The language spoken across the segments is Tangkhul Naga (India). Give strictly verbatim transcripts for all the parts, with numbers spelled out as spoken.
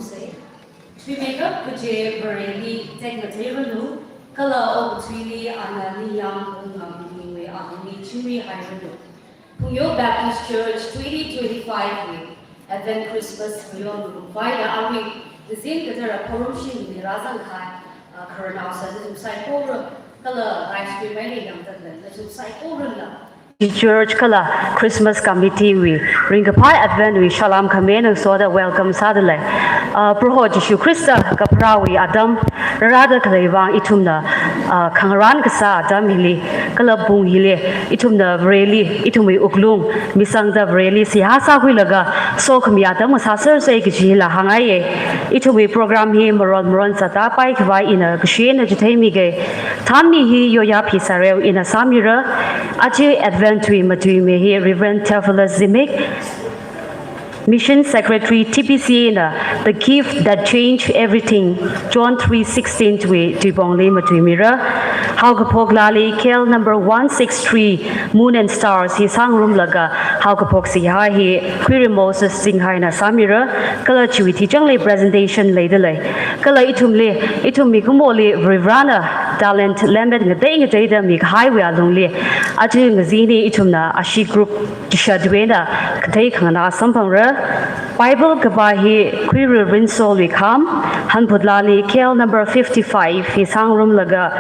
Thuimeikap kaje Vareli tekmatheiranu, kala okathuili ana ningyāng khaung ngabingwui alungli chingrihairanu. Phungyo Baptist Church twenty twenty-five wui Advent Christmas Phungyo Nungvaida awui ngazin kathara phorumshimli rāzangkahai, ah, khararnao sā nathum saikora, kala live stream eina yangdalei nathum saikorala Church kala Christmas Committee wui ringkaphā Advent wui salām khami ngasoda welcome sādalei. Ah, Proho Jishu Khrista kapharāwui atam rārāda khalei vang ithumna, ah, khangarān kasā atam hili, kala pung hili, ithumna Vareli, ithumwui wuklung misangda Vareli seihā sākhuilaga sokhami atam ngasāsersei kajila hāngngaiye. Ithumwui program hi maron maron sāda paikhavai ina kashi eina chitheimige. Thanmi hi Yoya Phisareo ina sāmira. Aja Advent wui matuimi hi Reverend Theophilus Zimik, Mission Secretary T B C na The Gift That Changed Everything, John three sixteen wui tuipongli matuimira. Haokaphok laali K L number one six three, Moon and Stars hi sāngarumlaga, haokaphok seihā hi Khuirei Moses Singhaina sāmira, kala chiwui thichangle presentation leidalei. Kala ithumli, ithum mikumoli Varivarāna talent lemmet ngatei ngateida mikahaiwui alungli, aja ngazin hi ithumna ashi group chishatwui eina kathei khanganā samphangra. Bible kapā hi Khuirei Rinsolwui kham, hanphut laali K L number fifty-five hi sāngarumlaga,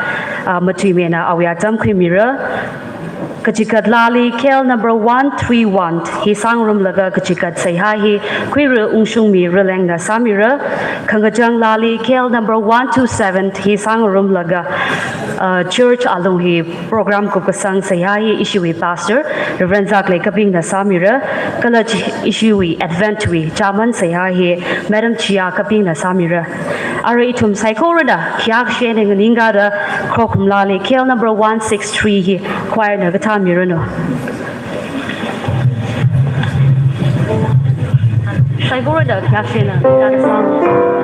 ah, matuimina awui atam khuimira. Kachikat laali K L number one three one hi sāngarumlaga kachikat seihā hi Khuirei Ungshungmi Rilengna sāmira. Khangachang laali K L number one two seven hi sāngarumlaga, ah, church alung hi program kupkasang seihā hi ishiwui pastor Reverend Zaklei Kapingna sāmira. Kala chi ishiwui Advent wui chairman seihā hi Madam Chia Kapingna sāmira. Arui ithum saikorana khayākashena nganingkada khrokhum laali K L number one six three hi choir na kathāmiranu. Saikorada khayākashena, khayākashena.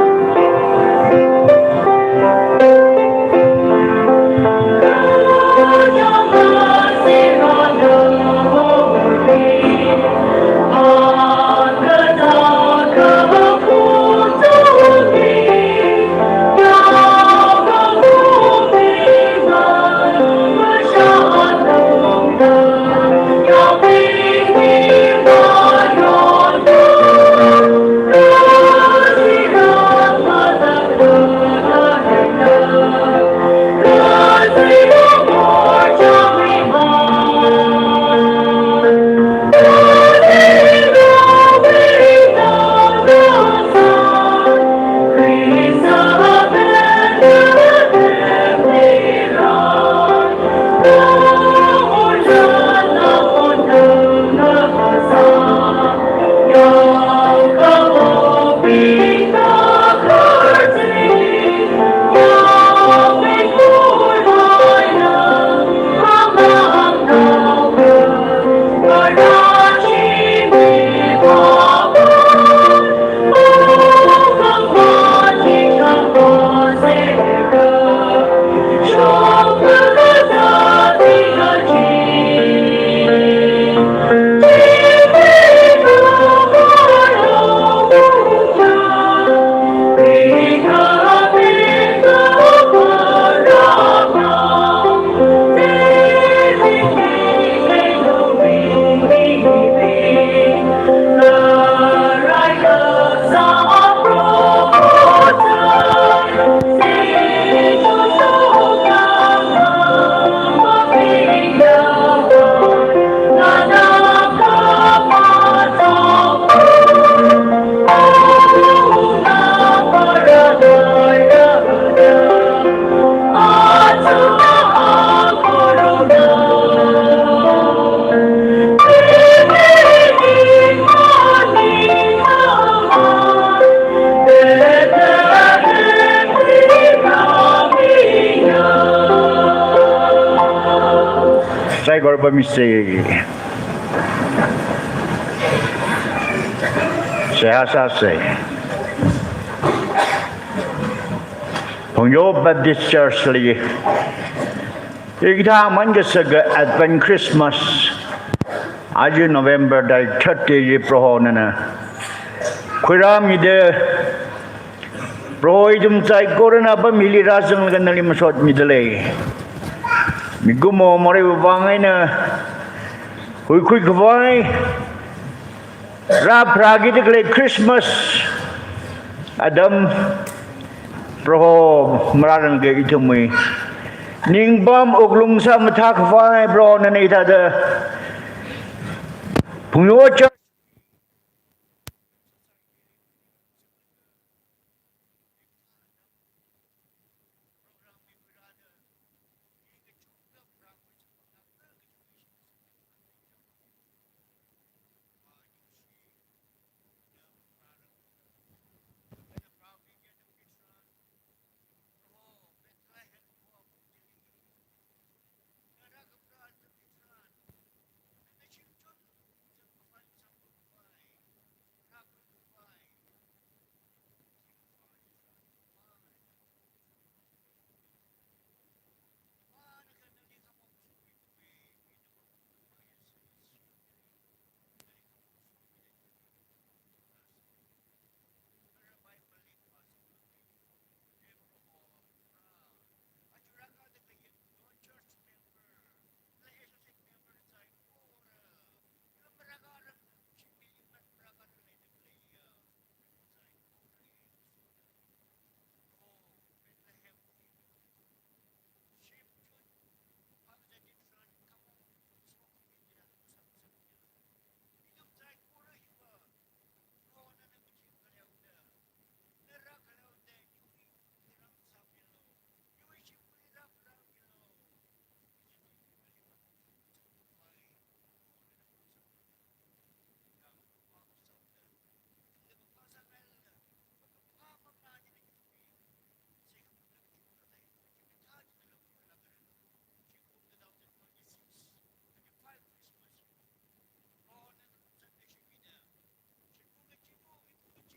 Saikora pamisi. Seihā sāsei. Phungyo Baptist Church li hikathā aman kasaka Advent Christmas, aja November date thirty hi Prohona khuirāmida, Proho, ithum saikorana apam hili rāzanglaga nali masotmidalei. Mikumo morei vang eina huikhui khavai rāpharākida khalei Christmas atam, Proho, marāranga ithumwui ningpam wuklung sāmathā khavai, Proho, nana hithāda Phungyo Church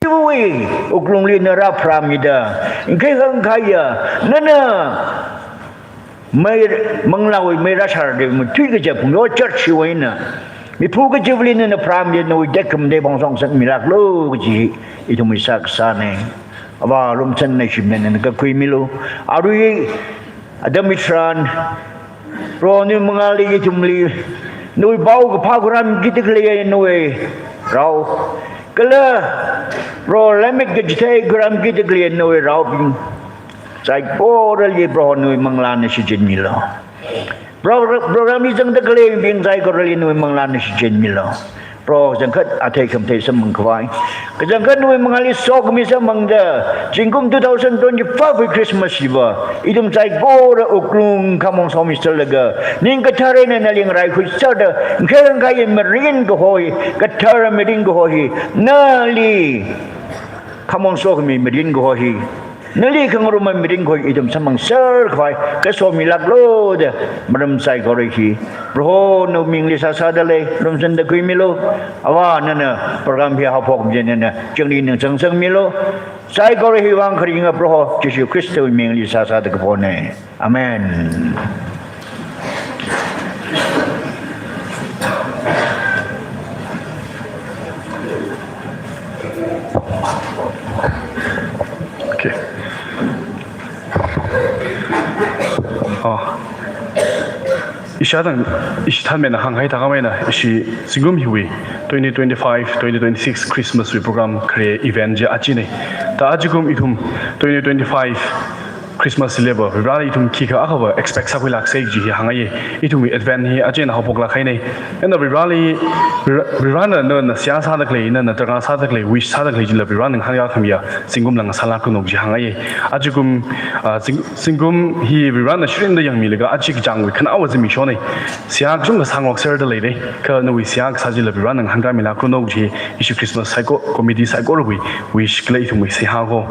Chiwui wuklungli na rāpharāmida, ngkhei khangkhaiya, nana mai manglāwui mei rāshārda, matui kaja Phungyo Church hiwui eina miphu kachivali nana pharāmida, nawui tekhamatei phongshongsangmilāklu kaji ithumwui sākasāna. Avā, rumchan eina shimna nana kakhuimilu. Arui atam hitharan, Proho, nawui mangāli ithumli nawui paokaphā khuirāmkida khalei nawui rao, kala Proho, lemmet kachithei khuirāmkida khalei nawui raobing saikorali, Proho, nawui manglāna shichinmilu. Pro-, program li zangda khaleibing saikorali nawui manglāna shichinmilu. Proho, kachangkhat athei khamathei samphang khavai, kachangkhat nawui mangāli sokhami samphangda, zingkum two thousand twenty-five wui Christmas hiva ithum saikora wuklung khamong somi serlaga, ning kathar eina nali ngaraikhui serda, ngkhei khangkhaiya mirin kaho hi, kathar mirin kaho hi, nali khamong sokhami mirin kaho hi, nali khangaruma mirin kaho hi ithum samphangser khavai kasomilāklu da maram saikora hi Proho nawui mingli sāsādalei, rumchanda khuimilu. Avā, nana program hi haophokmi eina nana chingri ningchāng sangmilu. Saikora hiwui vang kharinga Proho Jishu Khristawui mingli sāsāda kapona. Amen. Okay. Oh. Ishātang, ishi thanmena hānghai thākhameina, ishi zingkum hiwui twenty twenty-five, twenty twenty-six Christmas wui program khare event chi achina. Ta ajakum ithum twenty twenty-five Christmas level, Varivarāli ithum khikha akhava expect sākhuilāksa kaji hi hāngngaiya. Ithumwui advent hi aja eina haophoklāk kahaina. Ena Varivarāli, Varivara-, Varivarāna nana seihā sāda khalei, nana drakhā sāda khalei, wish sāda khalei chila Varivarāna ngahānkā khamiya zingkum lāngsālākranu kaji hāngngaiya. Ajakum, ah, zing-, zingkum hi Varivarāna shirinda yangmilaga aja kachangwui khanaowa zimikshona. Seihā kachungkha sāngarokserda leida. Kha nawui seihā kasā chila Varivarāna ngahānkāmilākranu kaji hi ishi Christmas saiko-, committee saikorawui wish kala ithumwui seihā ko.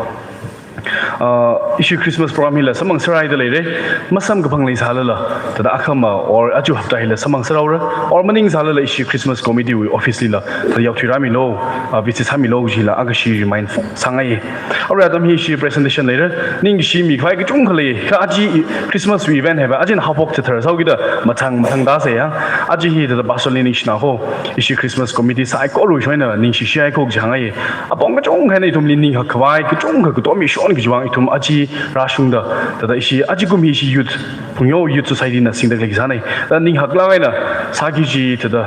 Uh, ishi Christmas program hila samphangserhaida leira, masamkaphang leisālala, thāda akhama or aja hapta hila samphangserhaora, or maningsālala ishi Christmas committee wui office lila thāda yaothuirāmilu, uh, visit sāmilu jila agashi remind sāngai. Arui atam hi ishi presentation leira, ningshimi khavai kachungkha lei, kha aja Christmas wui event hiva, ajin haophok chitharsāhaokida, mathang mathang tāsāya, aja hi thāda pastor li ningshina ho, ishi Christmas committee saikora wui shong eina ningshishi haiko jihāngai. Apong kachungkha eina ithumli ninghak khavai, kachungkha katom mishon kajivang ithum aja rāshungda, thāda ishi ajakum hi ishi youth, Phungyo Youth Society na singda khalei sānei. Thāda ninghaklāk eina sāki ji thāda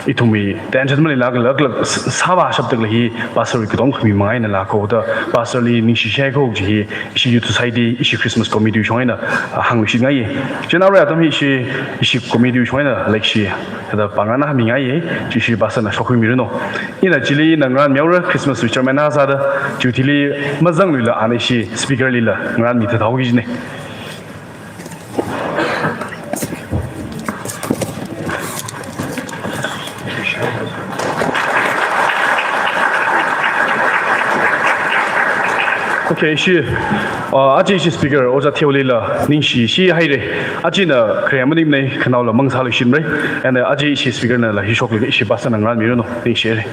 ithumwui tension maleilāk lāk lāk s-, sāvāshapda khalei hi pastor wui katom khami manga eina lāko da pastor li ningshishi haiko ji hi ishi Youth Society, ishi Christmas committee shong eina, ah, hāngluishitngai. Chieina arui atam hi ishi, ishi committee shong eina leikashi thāda pāngrana hāngmingai, chi ishi pastor na shokhuimiranu. Ina chili ina ngarānmihaora, Christmas wui chairman na sāda, chiwui thili mazangluila ana ishi speaker lila ngarānmi thāthaoki jinei. Okay, ishi, uh, aja ishi speaker, Ojā Theo lila ningshishi haira. Ajana khare maning nei, khanaola mang sāluishitmara. And, uh, aja ishi speaker nala hi shokli ishi pastor na ngarānmiranu, ningshihaira.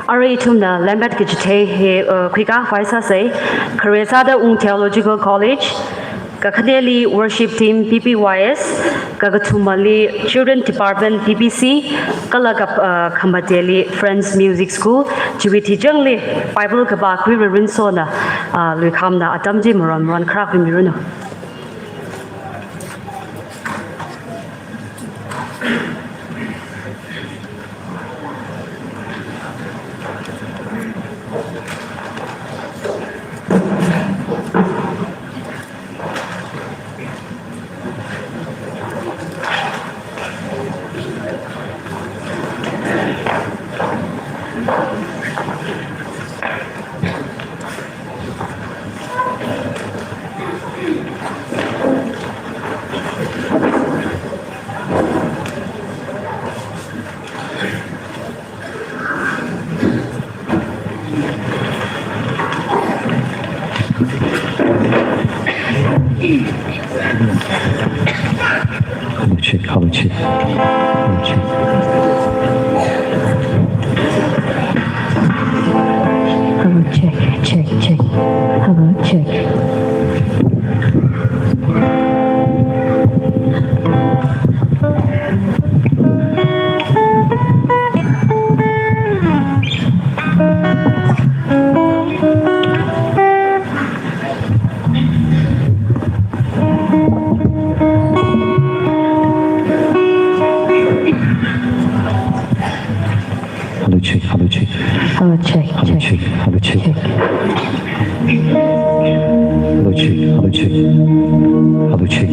Arui ithumna lemmet kachithei hi, uh, khuikā khavai sāsei. Khare sāda Wung Theological College, kakhaneli worship team P P Y S, kakathumali Children Department P P C, kala kap-, uh, khamateli Friends Music School, chiwui thijangli Bible kapākhui Reverend Sona, uh, Luikhamna atam chi maron maron kharā khuimiranu. Hello, check, hello, check. Hello, check. Hello, check, check, check. Hello, check. Hello, check, hello, check. Hello, check, hello, check, check. Hello, check. Check. Hello, check, hello, check. Hello, check.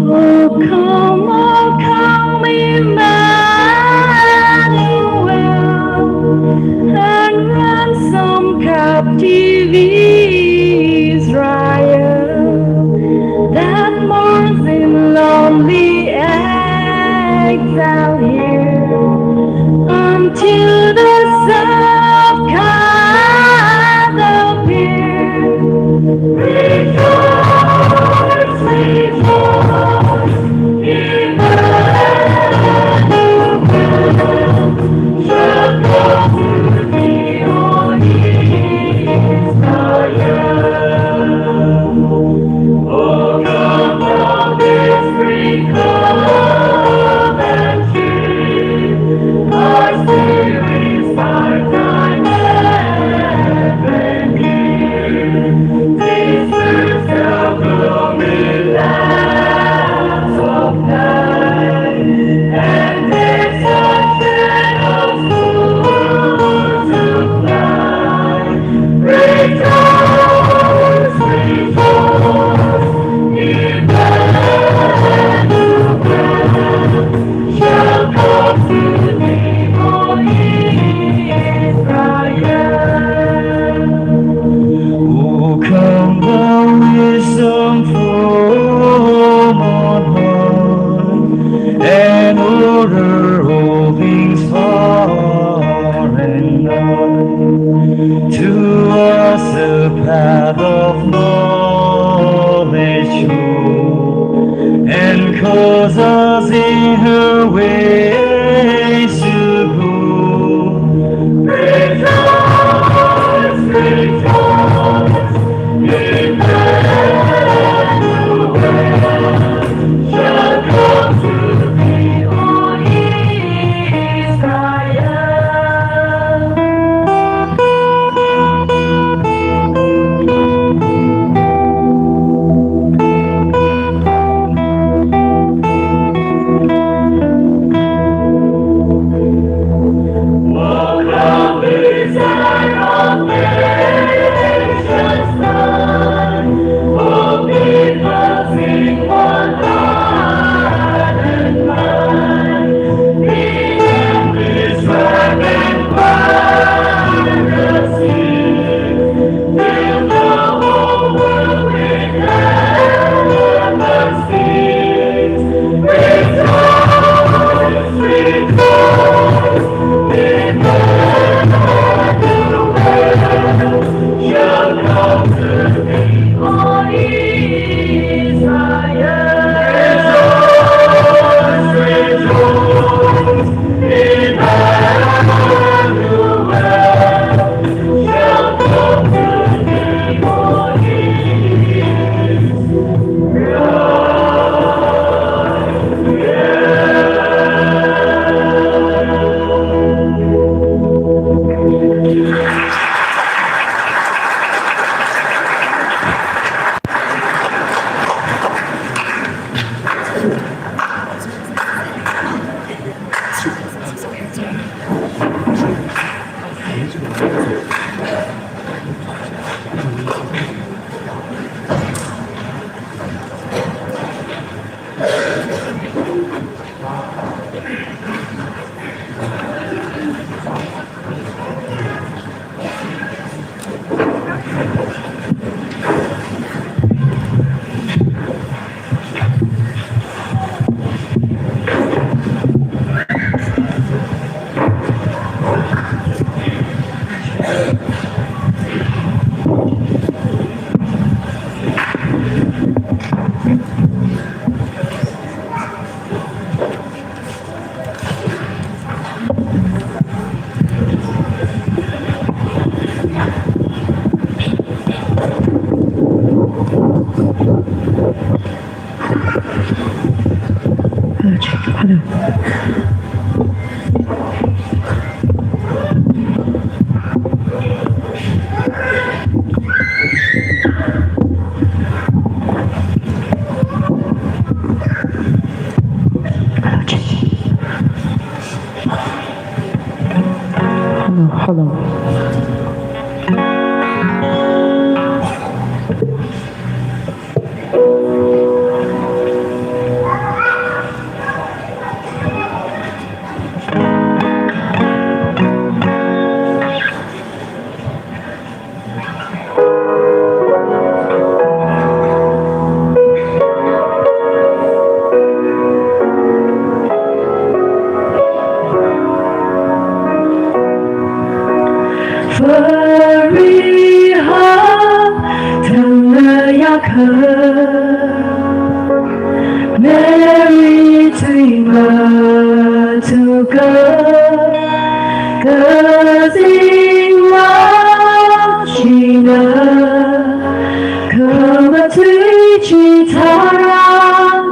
O come, O come, Emmanuel, and Hello, hello. Fariha thangayakha Mary tui matuka kazingla china khamatui chitharan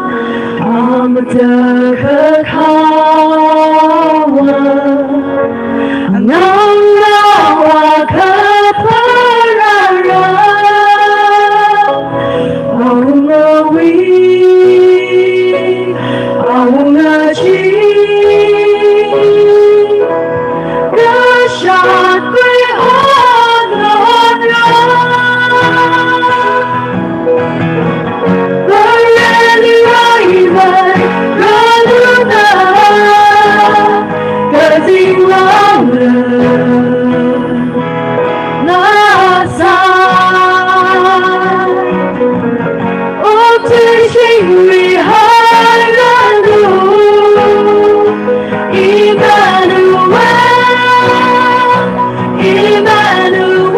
amata kakhawa. Ngangawa kapharara, aungawi, aungachi, kashakwe ononra. Emmanuel, Emmanuel.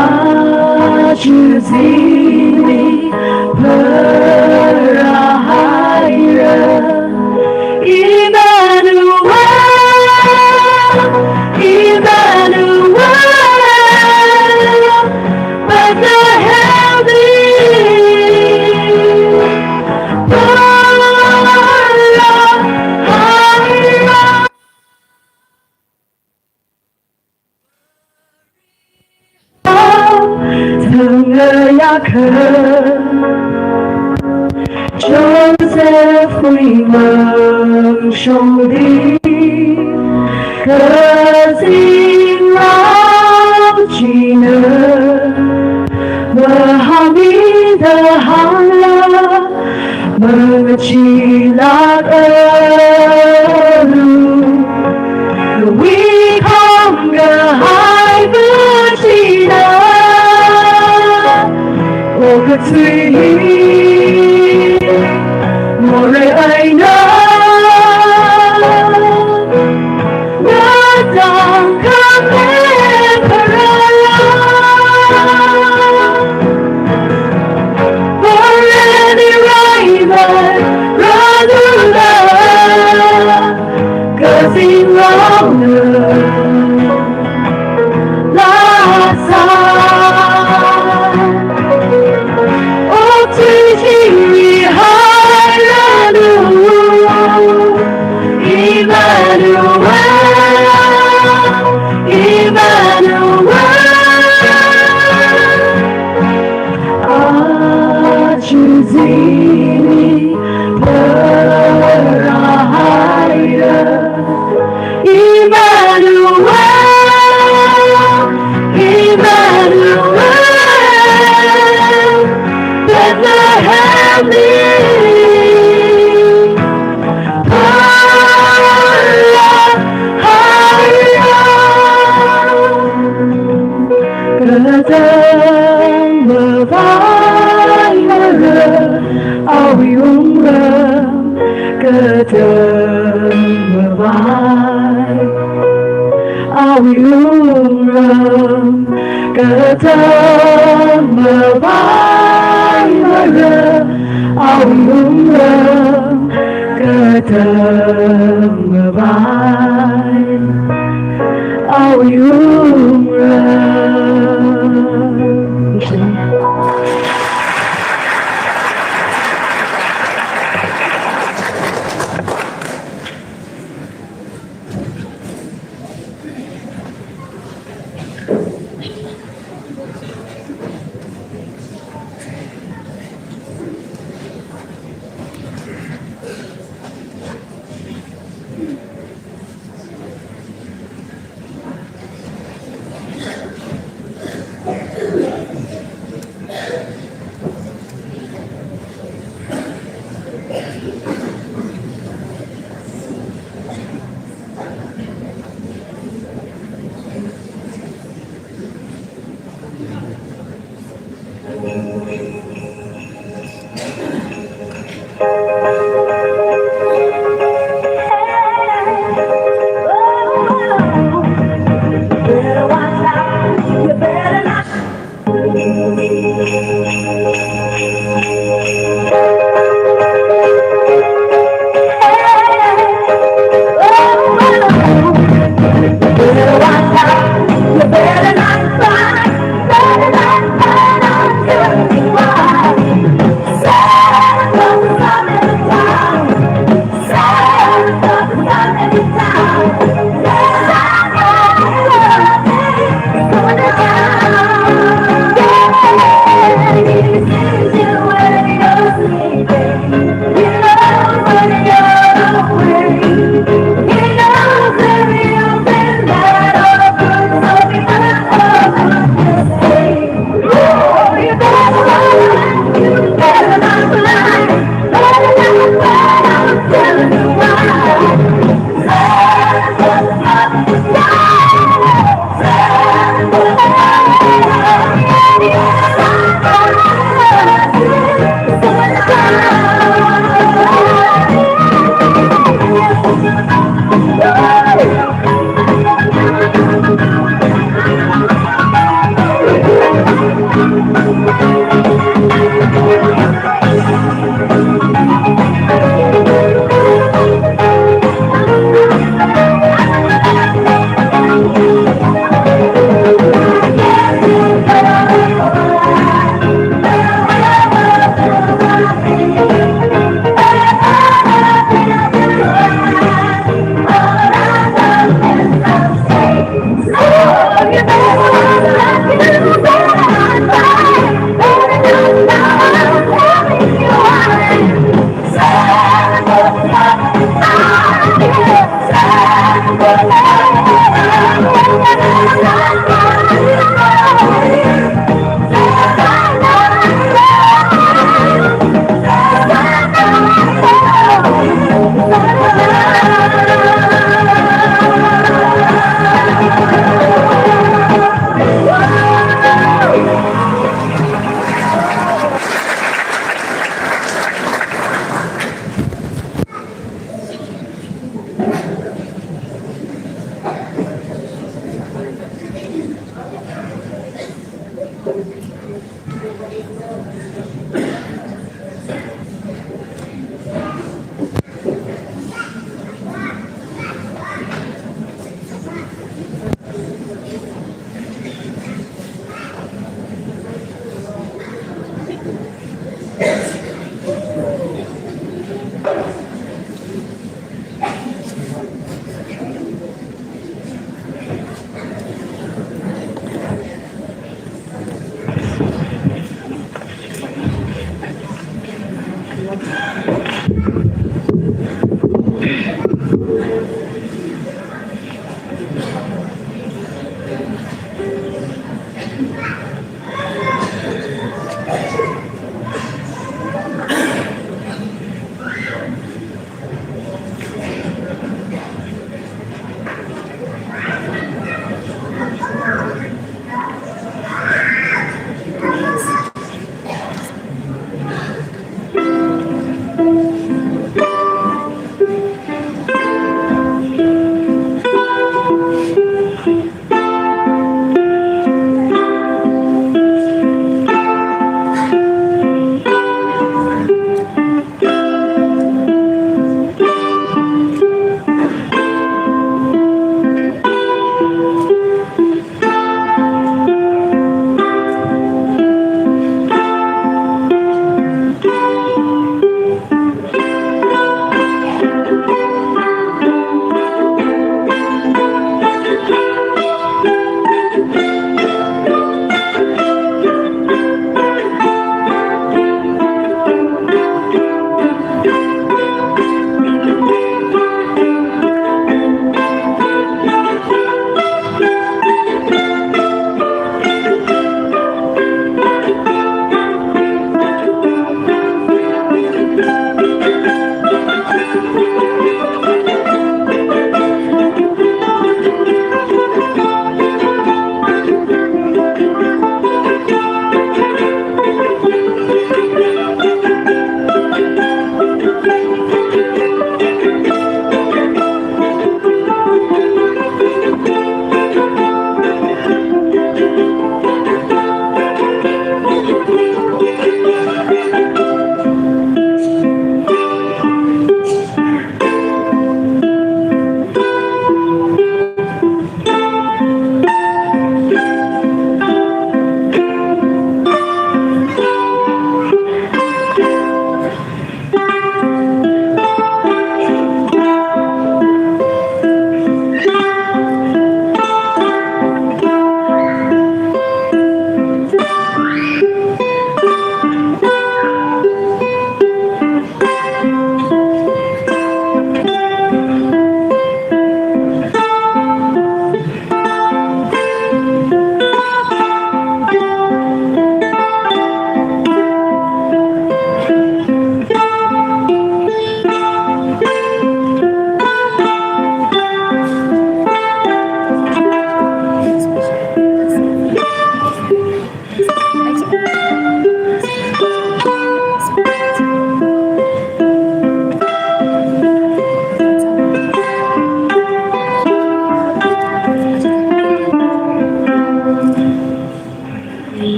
Aja zingli pharahaira. Emmanuel, Emmanuel, Bethlehemli pharahaira. Thangayakha Josephwui mangshongli kazinglau china mahāmida hāngla machilak alu. Wikhong kahai bachina, o kathui hi morei eina ngatang khamei pharala. Morei ni raimei ralula. Katam mavai, awui wungram. Katam mavai, mara, awui wungram. Katam mavai, awui wungram.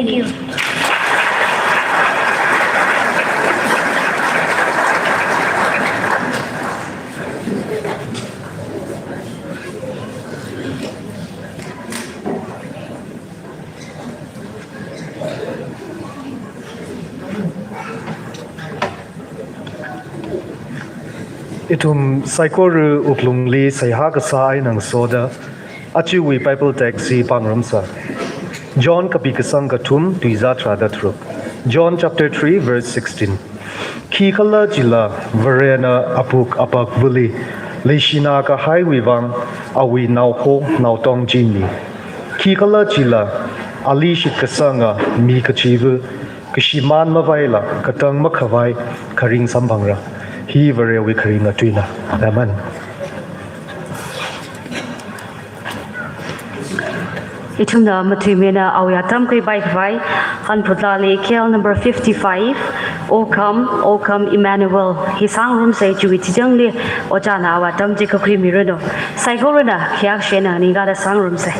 Thank you. Ithum saikora wuklungli seihā kasā eina ngasoda, ajawui Bible text chi pāngarumsa. John kapi kasang kathum, tuizā tharāda tharuk. John chapter three, verse sixteen. Khikhalajila Varena apuk apakvali leishina kahaiwui vang awui naoho naotong china. Khikhalajila ali shitkasanga mi kachiva kashimān mavaila katang makhavai kharing samphangra. Hi Varewui kharing atuina. Amen. Ithumna mathuimena awui atam khuipai khavai, Hanphut Laali K L number fifty-five, O Come, O Come Emmanuel. Hi sāngarumsa, chiwui chitangli ojāna awui atam chi kakhuimiranu. Saikorana khayākshi eina nganingkada sāngarumsa.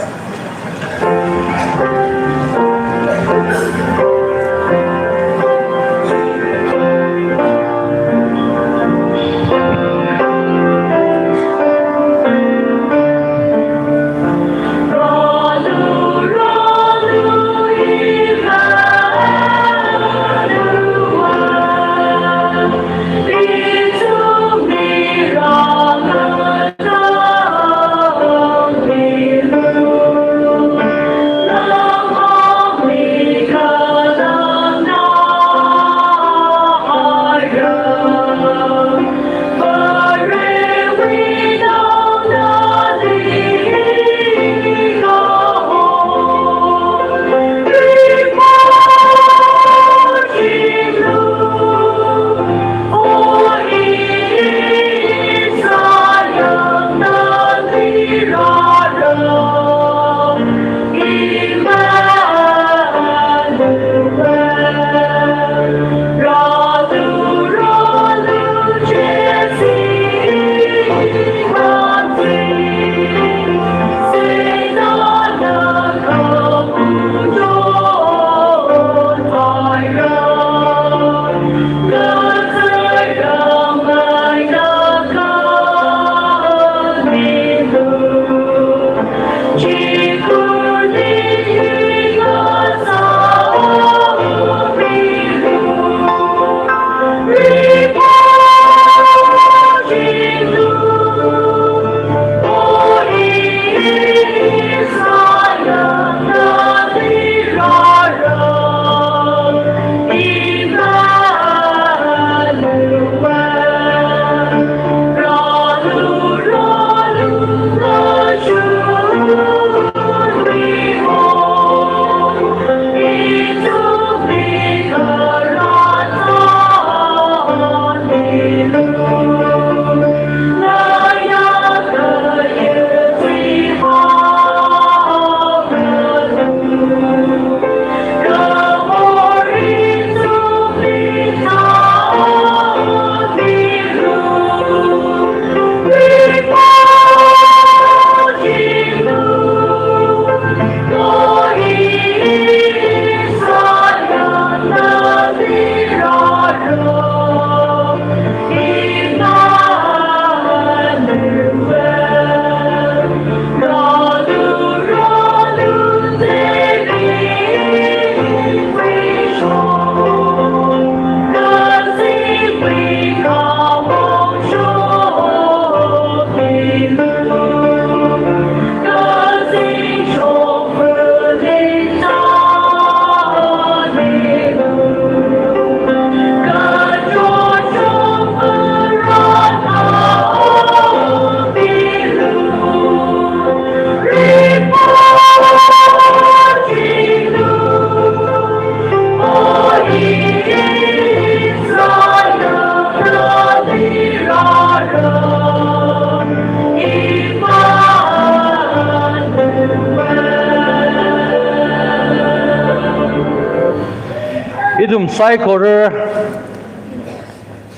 Ithum saikora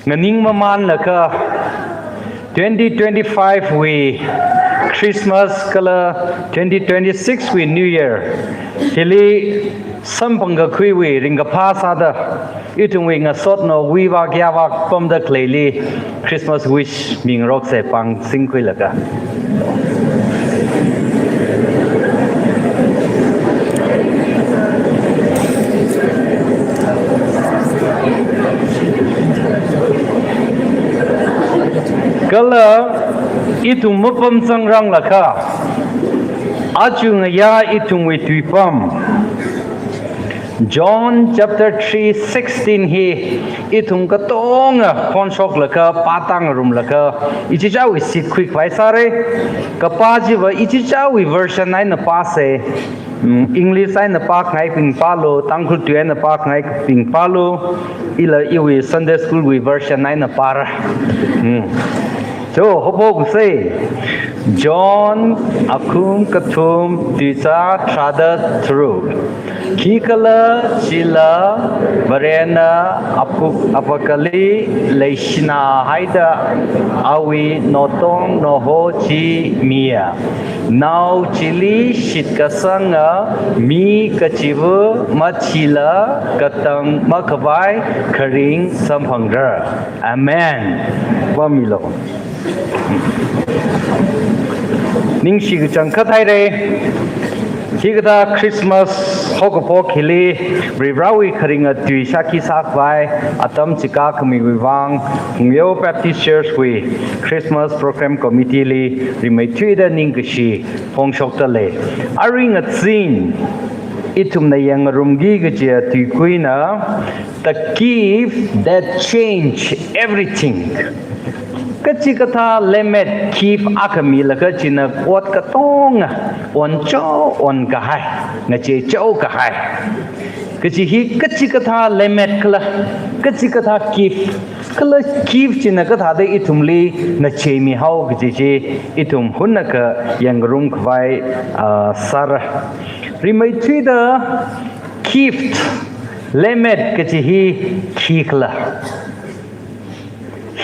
nganingmamānlaga twenty twenty-five wui Christmas kala twenty twenty-six wui New Year hili Samphang kakhuiwui ringkaphā sāda, ithumwui ngasotnaowui vak yāvak pamda khaleili Christmas wish mingaroksa pāng singkhuilaga. Kala ithum mapamzangranglakha, aja ngayā ithumwui tuipam John chapter three sixteen hi ithum katonga khonshoklaga pātāngarumlaga ichichāwui shitkhui khavai sāra. Kapā chiva ichichāwui version eina pāsa. Mm, English eina pākhangaibing pālu, Tangkhul tui eina pākhangaibing pālu, ila iwui Sunday school wui version eina pāra. Mm. So, haophoksa. John akhum kathum tuizā tharāda tharuk. Khikhalajila Varena apu-, apakali leishināhaida awui naotong naoho chi miya. Nao chili shitkasanga mi kachiva mathila katang makhavai kharing samphangra. Amen. Pāmilu. Ningshi kachangkhat haira. Hikathā Christmas haokaphok hili Varivarāwui kharinga tui shākhi sākhavai atam chikā khamiwui vang, Hungyo Baptist Church wui Christmas Program Committee li rimeithuida ningkashi phongshokdalei. Arui ngazin ithumna yangngarumki kajiya tuikuina, The Gift That Changed Everything. Kachikathā lemmet gift akha milaga china ot katonga oncho onkahai, ngachecho kahai. Kaji hi kachikathā lemmet kala, kachikathā gift kala, gift china kathāda ithumli ngacheimihao kaji chi ithum hunnakha yangngarum khavai, ah, sāra. Rimeithuida gift, lemmet kaji hi khikhala.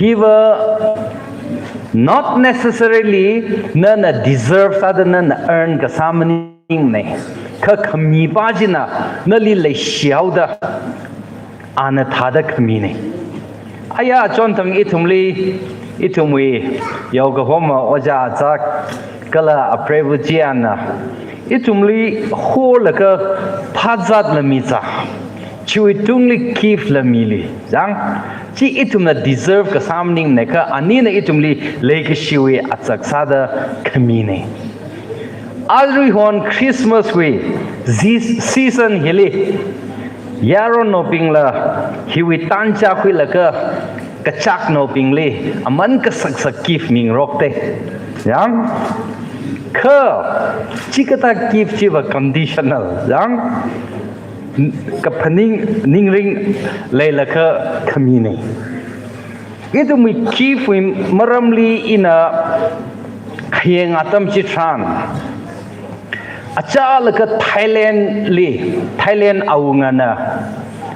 Hiva not necessarily nana deserve sāda nana earn kasā maningne. Kha khamipa china nali leishihaoda ana thāda khamine. Aya chonthang ithumli, ithumwui yaokahoma ojā zak kala apreiva chiana ithumli holaga phazatla miza. Chiwui tungli gift la mili. Jang, chi ithumna deserve kasā maningne kha anina ithumli leikashiwui azak sāda khamine. Aruihon Christmas wui zis-, season hili yaronnaobingla hiwui tancha khuilaga kachaknaobingli aman kasaksak gift mingarokte. Jang, kha chikathā gift chiva conditional. Jang, kaphaning ningring leilaga khamine. Ithumwui gift wui maramli ina hayang atam chitharan, achālakha Thailand li, Thailand awungana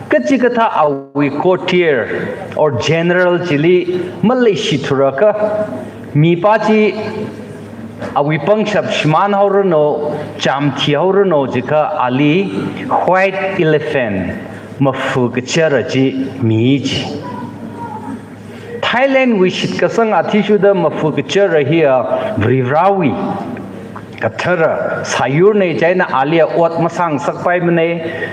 kachikathā awui courtier or general chili maleishithura kha, mipa chi awui pangshap shimānhaoranu, chām thihaoranu jiakha ali white elephant, mafu kachara chi mi ji. Thailand wui shitkasang athishurda mafu kachara hiya Varivarāwui kathara sāyurne, chieina aliya ot masāngasakpaimane,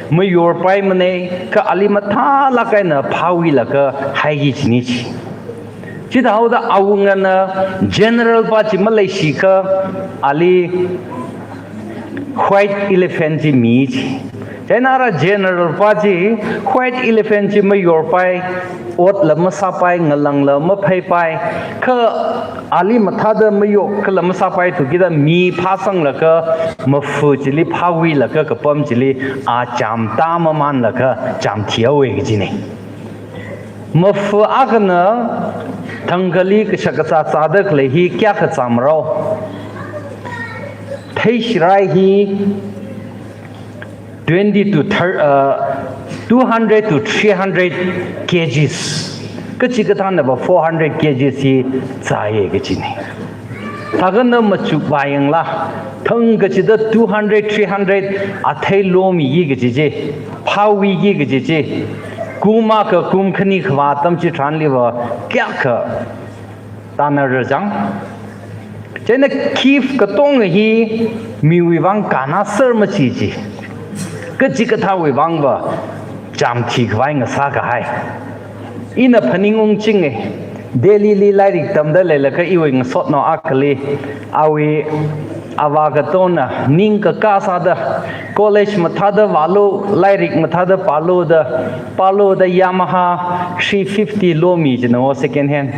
mayorpaimane, kha ali mathālāk eina phāwuilaga haiki kajine ji. Chithāhaoda awungana general pa chi maleishikha ali white elephant chi mi ji. Chieina ara general pa chi white elephant chi mayorpai, otla masāpai, ngalangla mapheipai, kha ali mathāda mayokkhala masāpaithu kida mi phāsanglaga mafu chili phāwuilaga kapam chili a chām tāmamanlaga chām thihaowe kajine. Mafu akhana thangkhali kashak kazā zāda khalei hi kayākha zāmarao? Theishirai hi twenty to thir-, uh, two hundred to three hundred K Gs. Kachikathānava four hundred K Gs hi zāye kajine. Thākha na machuk vāyangla, thang kachida two hundred, three hundred athei lomiki kaji chi, phāwiki kaji chi, kum akha kum khani kavā atam chitharanliva kayākha tānara chang. Chieina gift katonga hi miwui vang kannāser machi chi. Kachikathāwui vangva chām thikhavai ngasā kahai. Ina phaningung chinga. Delhili lairik tamda leilakha iwui ngasotnao akhali, awui avā katongna ningkakā sāda, college mathāda vālu, lairik mathāda pālu da, pālu da Yamaha three fifty lomi china o, second hand.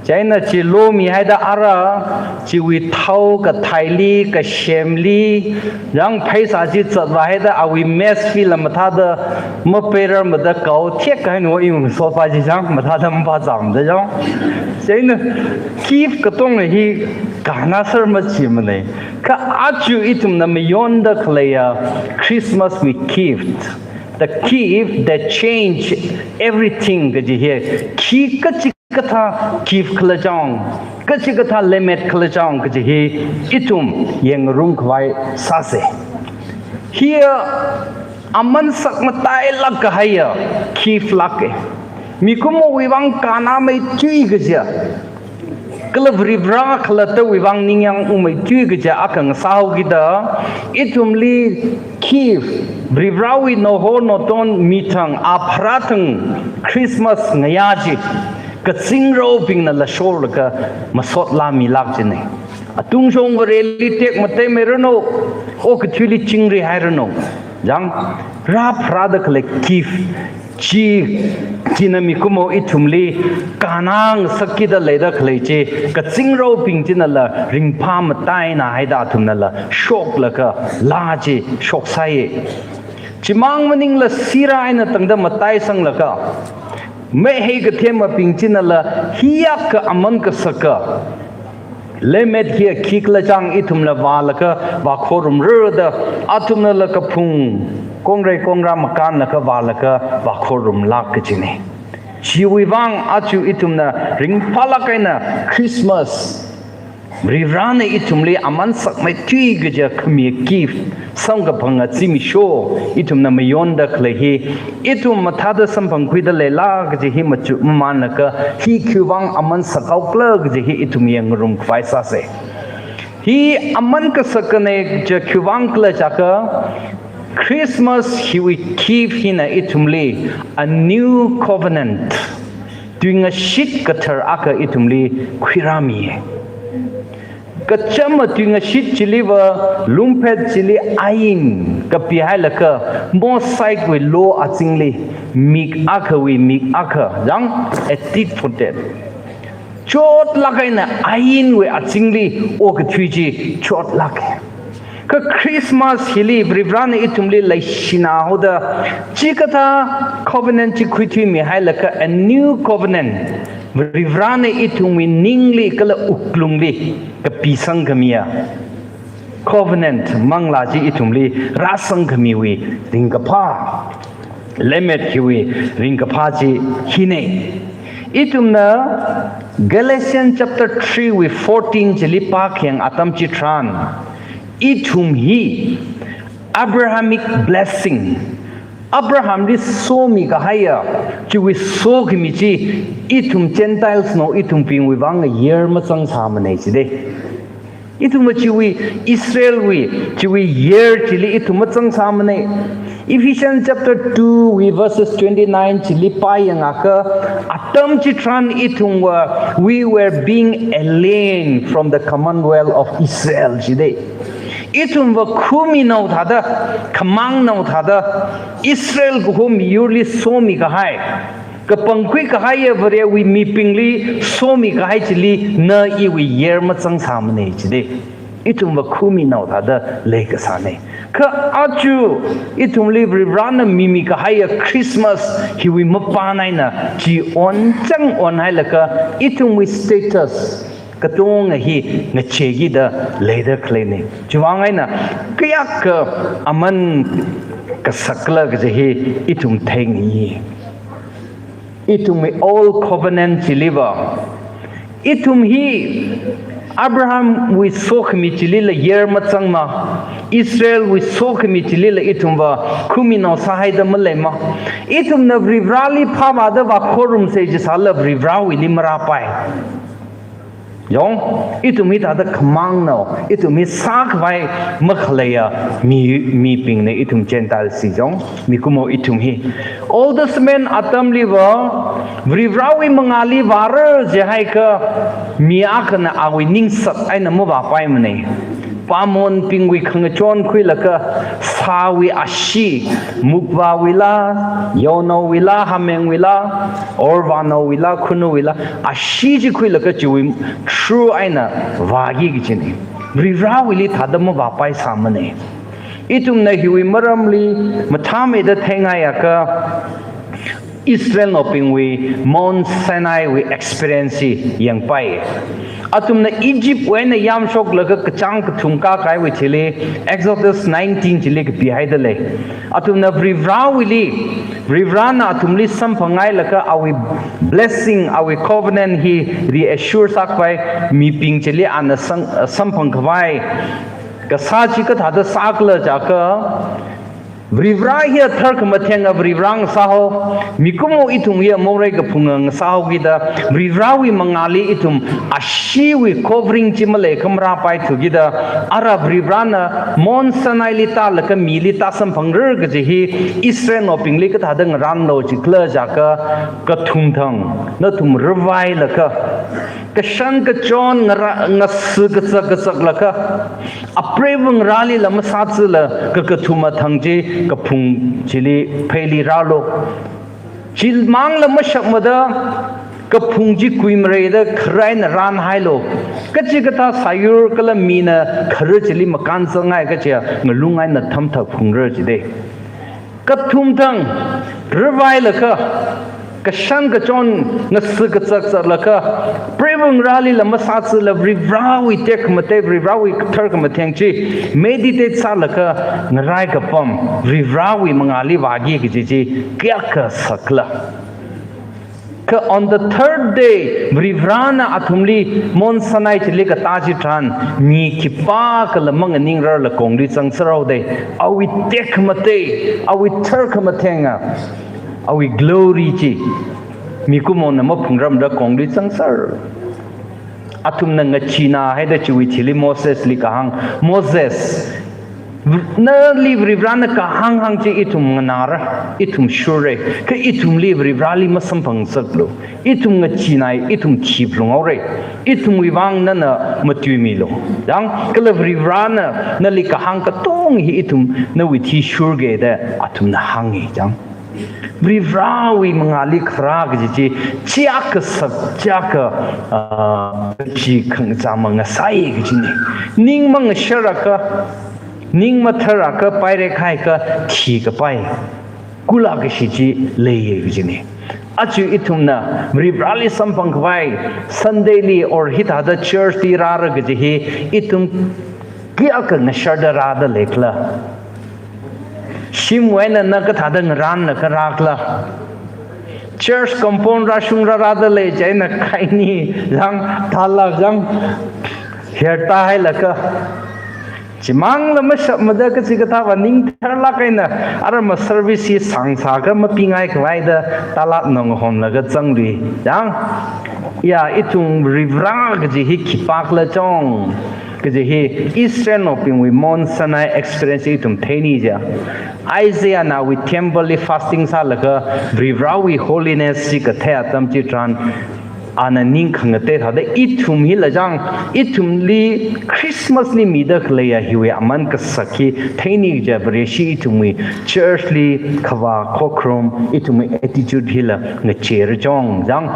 Chieina chi lomihaida ara, chiwui thao kathaili, kasemli, yang pheisā chi zatvāhaida awui mess fee la mathāda, mapeirar mada kao thiak kahaina o iwui ngasotpa chi chang, mathāda mapā chāmda chang. Chieina gift katonga hi kannāser machimanei. Kha aja ithumna mayonda khaleiya Christmas wui gift, the gift that change everything kaji hi, khi kachikathā gift khala chang, kachikathā lemmet khala chang kaji hi ithum yangngarumkhavai sāsa. Hiya aman sakmatailāk kahaiya gift lāka. Mikumowui vang kannāmeithui kajiya, kala Varivara khalattawui vang ningyāng ungmeithui kajiya akha ngasāhaokida, ithumli gift, Varivarawui naoho naoton mithang, apharā thang Christmas ngayā chi, kazingraobingna lashorlaga masot lāmilāk china. Atungshong Vareli tekmatei meiranu, okathuili chingri hairanu. Yang, rāpharāda khalei gift chi, china mikumo ithumli kannā ngasakkida leida khalei chi, kazingraobing chinala ringphāmataina haida athumnala shoklaga laa chi shoksai. Chimang maningla sirā eina tangda mataisanglaga, mei hei kathemabing chinala hiyākha aman kasaka lemmet hiya khikhala chang ithumla vālaga vākhorumrada, athumnala kaphung kongrei kongra makānlaga vālaga vākhorumlāk kajina. Chiwui vang aja ithumna ringphālāk eina Christmas, Varivarana ithumli aman sakmeithui kajiya khami gift samkaphanga zimiksho ithumna mayonda khalei hi, ithum mathāda samphangkhuida leila kaji hi machuk mamānlaga, hi khiwui vang aman sakhaokhala kaji hi ithum yangngarumkhavai sāsa. Hi aman kasakanei kajiya khiwui vang khala jiakha, Christmas hiwui gift hina ithumli a new covenant, tuingashit kathar akha ithumli khuirāmiya. Kachama tuingashit chiliva lumphet chili ain kapihailaga, Mosaic wui law azingli mik akhawui mik akha, yang, a tit for tat. Chotlāk eina ainwui azingli okathui chi chotlāka. Kha Christmas hili Varivarana ithumli leishina haoda, chikathā covenant chi khuithuimihailaga, a new covenant, Varivarana ithumwui ningli kala wuklungli kapisangkhamiya covenant manglā chi ithumli rāsangkhamiwui ringkaphā, lemmet hiwui ringkaphā chi hina. Ithumna Galatians chapter three wui fourteen chili pākhayang atam chitharan, ithum hi Abrahamic blessing, Abrahamli somikahaiya, chiwui sokhami chi ithum Gentiles no ithumbingwui vang heir mazangsāmanei jida. Ithumva chiwui, Israelwui, chiwui heir chili ithum mazangsāmanei. Ephesians chapter two wui verses twenty-nine chili pāyangakha, atam chitharan ithumva, we were being aliened from the commonwealth of Israel jida. Ithumva khuminao thāda, khamangnao thāda, Israel kaho miyurli somikahai, kapangkhui kahaiya Varewui mibingli somikahai chili na iwui heir mazangsāmanei jida. Ithumva khuminao thāda leikasānei. Kha aja ithumli Varivarana mimikahaiya Christmas hiwui mapān eina chi onchang onhailaga ithumwui status katonga hi ngacheikida leida khaleinei. Chiwui vang eina kayākha aman kasakkhala kaji hi ithum theingai. Ithumwui old covenant chiliva, ithum hi Abrahamwui sokhami chilila yer mazangma, Israelwui sokhami chilila ithumva khuminao sāhaida maleima. Ithumna Varivarali phāvāda vākhorumsa jisāla Varivarawuili marāpai. Yong, ithum hithāda khamangnao, ithum hi sākhavai makhaleiya mi, mibingna ithum Gentile si yong, mikumo ithum hi. Old Testament atamliva, Varivarawui mangāli vāra jihaiakha, mi akhana awui ningsat eina mavāpaimana. Pamonbingwui khangachon khuilaga, sāwui ashee, mukvāwuila, yaonaowuila, hamengwuila, or vānaowuila, khunuwuila, ashee chi khuilaga chiwui through eina vāki kajina. Varivarawuili thāda mavāpaisāmana. Ithumna hiwui maramli mathāmeida theingaiyakha, Israelnaobingwui Mount Sinaiwui experience hi yangpai. Athumna Egyptwui eina yamshoklaga kachāng kathum kākahaiwui thili, Exodus nineteen chili kapihaida lei. Athumna Varivarawuili, Varivarana athumli samphangngailaga awui blessing, awui covenant hi reassure sākhavai, mibing chili ana sang-, samphangkhavai kasā chi kathāda sākhala jiakha, Varivara hiya tharkhamathenga Varivara ngasāhao, mikumo ithum hiya morei kaphunga ngasāhaokida, Varivarawui mangāli ithum asheewui covering chi maleikha marāpaithukida, ara Varivarana Mount Sinaili tālaga mili tāsamphangra kaji hi Israelnaobingli kathāda ngarānlo jikhala jiakha, kathumthang, nathum ravailaga, kashan kachon ngara-, ngasi kazak kazaklaga, apreiva ngarālila masāzala, kakathuma thang chi kaphung chili pheili rālu. Chimangla mashapmada, kaphung chi kuimareida khara eina rānhailu. Kachikathā sāyur kala mina khara chili makānzanghai kaja ngalung eina thamthak phungra jida. Kathumthang, ravailaga, kashan kachon ngasi kazak zatlaga, preiva ngarālila masāzala Varivarawui tekhamatei, Varivarawui tharkhamatheng chi meditate sālaga ngarai kapam, Varivarawui mangāli vāki kaji chi kayākha sakhala. Kha on the third day, Varivarana athumli Mount Sinai chili katā chitharan, mi khipākhala manganingrarla kongli zangserhaoda, awui tekhamatei, awui tharkhamathenga, awui glory chi, mikumona maphungramda kongli zangser. Athumna ngacheenā haida chiwui thili Mosesli kahāng, Moses, nali Varivarana kahānghāng chi ithum nganāra, ithum shurra, kha ithumli Varivarali masamphangsaklu, ithum ngacheenāi, ithum khi phalunghaora, ithumwui vang nana matuimilu. Yang, kala Varivarana nali kahāng katonga hi ithum nawui athishurki da athumna hānga, yang. Varivarawui mangāli kharā kaji chi, chiyākha sak, chiyākha, ah, chi khangachā mangasai kajina. Ning mangasharakha, ning matharakha, pairekhaiakha, thikapai, kulā kashi chi leiya kajina. Aja ithumna Varivarali samphangkhavai, Sunday li or hithāda church li rāra kaji hi, ithum kayākha ngasharda rāda leikhala. Shimwui eina na kathāda ngarānlaga rākhala. Church compound rāshungra rāda lei chieina khaini, yang, tala, yang, hair tāhailaga. Chimangla mashapmada kachikathāva ningtharlāk eina, arama service hi sāngsākha mapingai khavaida, tala nonghomlaga zanglui. Yang, ya, ithum Varivara kaji hi khipākhala chong kaji hi Israelnaobingwui Mount Sinai experience ithum theini ja. Isaiahna awui temple li fasting sālaga Varivarawui holiness chi kathei atam chitharan ana ning khangatei thāda ithum hila jang, ithumli Christmas li mida khaleiya hiwui aman kasak hi theini ja. Vareshi ithumwui church li khavā khokharum, ithumwui attitude hila ngacheira chong jang.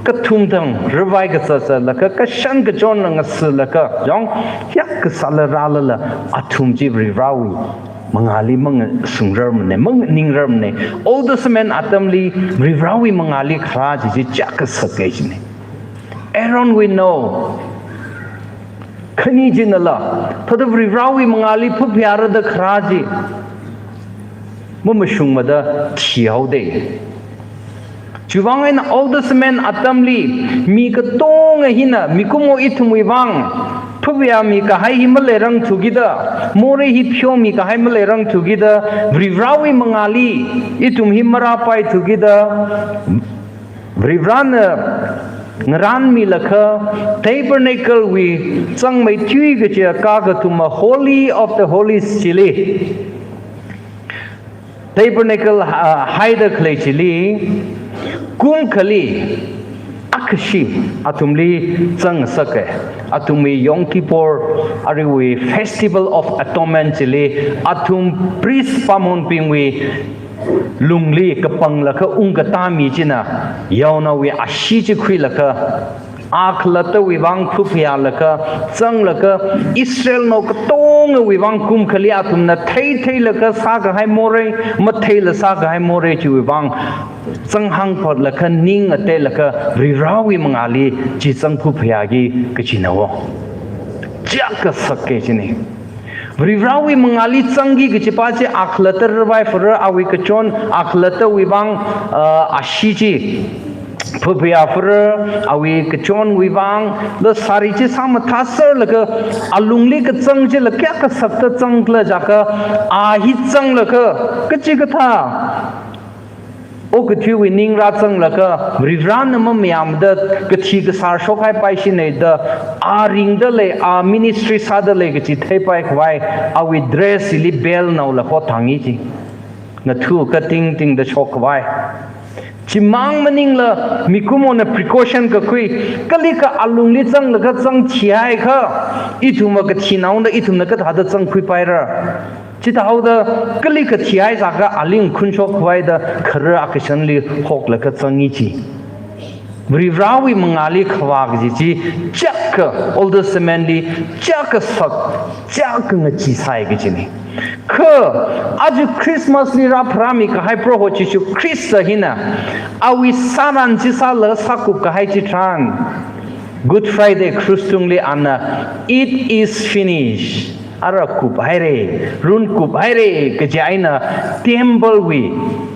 Kathumthang ravai kazat zatlaga, kashan kachon ngasilaga, yong, yak kasāla rālala, athum chi Varivarawui mangāli mangasungrarmana, manganingrarmana. Old Testament atamli Varivarawui mangāli kharā chi chi chak kasak kajina. Aaronwui nao khani chinala, thāda Varivarawui mangāli phapyara da kharā chi mamashungmada thihaoda. Chiwuivang eina Old Testament atamli mi katonga hina mikumo ithumwui vang phaphayāmi kahai hi maleirangthukida, morei hi pheomi kahai maleirangthukida, Varivarāwui mangāli ithum hi marāpaithukida, Varivarāna ngarānmilakha Tabernacle wui zangmeithui kachi kakathuma Holy of the Holies chili, Tabernacle, ah, haida khalei chili, kum akhali akhashi athumli zangsaka. Athumwui Yom Kippur, aruiwui Festival of Atonement chili, athum priest pāngmonbingwui lungli kapanglaga ungkatā mi china yaonaowui ashee chi khuilaga, akhalattawui vang phaphayālaga, zanglaga, Israelnao katongawui vang kum akhali athumna theitheilaga sākahai morei, matheila sākahai morei chiwui vang zanghāngphatlaga, ning ngateilaga, Varivarāwui mangāli chi zangphaphayāki kachina wo. Chiyākha sāka kachina. Varivarāwui mangāli zangki kachi pa chi akhalatta ravai phara, awui kachon akhalattawui vang, ah, ashee chi phaphayā phara, awui kachonwui vang, da sari chi sāmathāserlaga, alungli kazang chila kayākha sakta zangkhala jiakha, a hi zanglaga, kachikathā okathuiwui ning rāzanglaga, Varivarāna mamayāmada kathi kasār shokhaipaishina da, a ringda lei, a ministry sāda lei kachi theipaikhavaina, awui dress chili belt naola hothāngi chi. Ngathu katingtingda shokkhavai. Chimang maningla mikumona precaution kakhui, kalikha alungli zanglaga zangthihaiakha, ithumva kathinaona ithumna kathāda zangkhuipaira. Chithāhaoda kalikha thihaiakha aling khunshokkhavaida khara akashanli hoklaga zangi chi. Varivarāwui mangāli khavā kaji chi, chiyākha Old Testament li, chiyākha sak, chiyākha ngachee sai kachina. Kha, aja Christmas li rāpharāmi kahai Proho Jishu Khrista hina, awui sāran chi sāla sākup kahai chitharan, Good Friday krus tungli ana, "It is finished." Ara kuphaira, runkup haira, kaji eina temple wui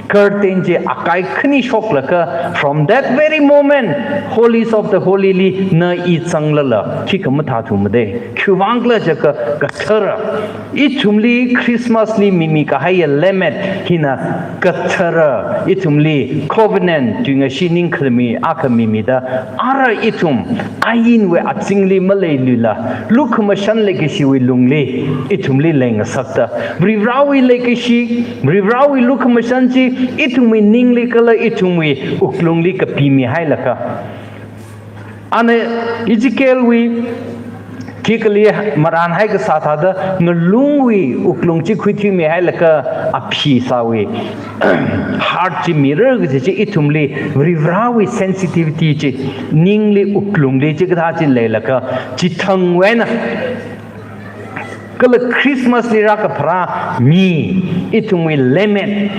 curtain chi akai khani shoklaga, from that very moment, Holies of the Holy li na i zanglala, khikha mathāthumada. Khiwuivang khala jiakha kathara. Ithumli Christmas li mimi kahaiya lemmet hina kathara. Ithumli covenant tuingashit ningkhami akha mimida, ara ithum ainwui azingli maleiluila, lukhamashan leikashiwui lungli ithumli leingasakta, Varivarāwui leikashi, Varivarāwui lukhamashan chi ithumwui ningli kala ithumwui wuklungli kapimihailaga, ana Ezekiel wui khikali marānhai kasā thāda, ngalungwui wuklung chi khuithuimihailaga, aphi sāwui heart chi mira kaji chi ithumli, Varivarāwui sensitivity chi, ningli wuklungli chikathā chi leilaga, chithangwui eina kala Christmas li rākapharā mi, ithumwui lemmet,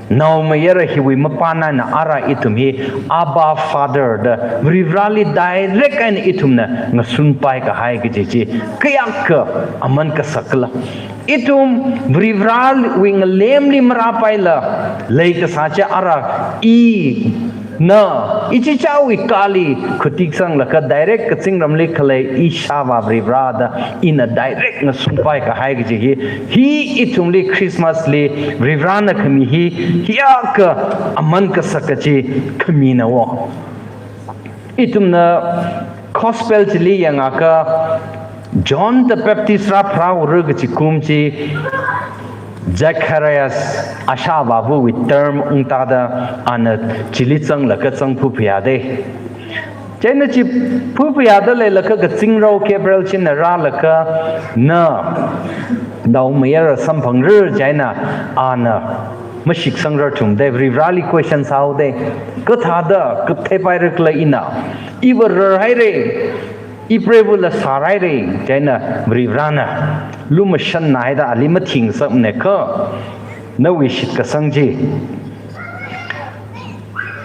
naomayara hiwui mapāna eina ara ithum hi Abba Father da Varivarāli direct eina ithumna ngasunpai kahai kaji chi kayākha aman kasak khala. Ithum Varivarāwui ngalemli marāpaila leikasā chi ara i na, ichichāwui kali khutik sanglaga direct kazingramli khalei ishāvā Varivarā da ina direct ngasunpai kahai kaji hi, hi ithumli Christmas li Varivarāna khami hi, hiyākha aman kasak kachi khamina wo. Ithumna Gospel chili yangakha John the Baptist rāpharāura kachi kum chi, Zacharias ashāvāvawui term ungtada ana chili zanglaga zangphaphayāda. Chieina chi phaphayāda leilaga kazingrao Gabriel china rālaga, na naomayara samphangra chieina ana mashitsangrarthumda, Varivarāli question sāhaoda. Kathāda katheipaira khala ina? Iva rarhaira, ipreivula sārhaira, chieina Varivarāna lumashanna haida ali mathingasakmana kha, nawui shitkasang chi,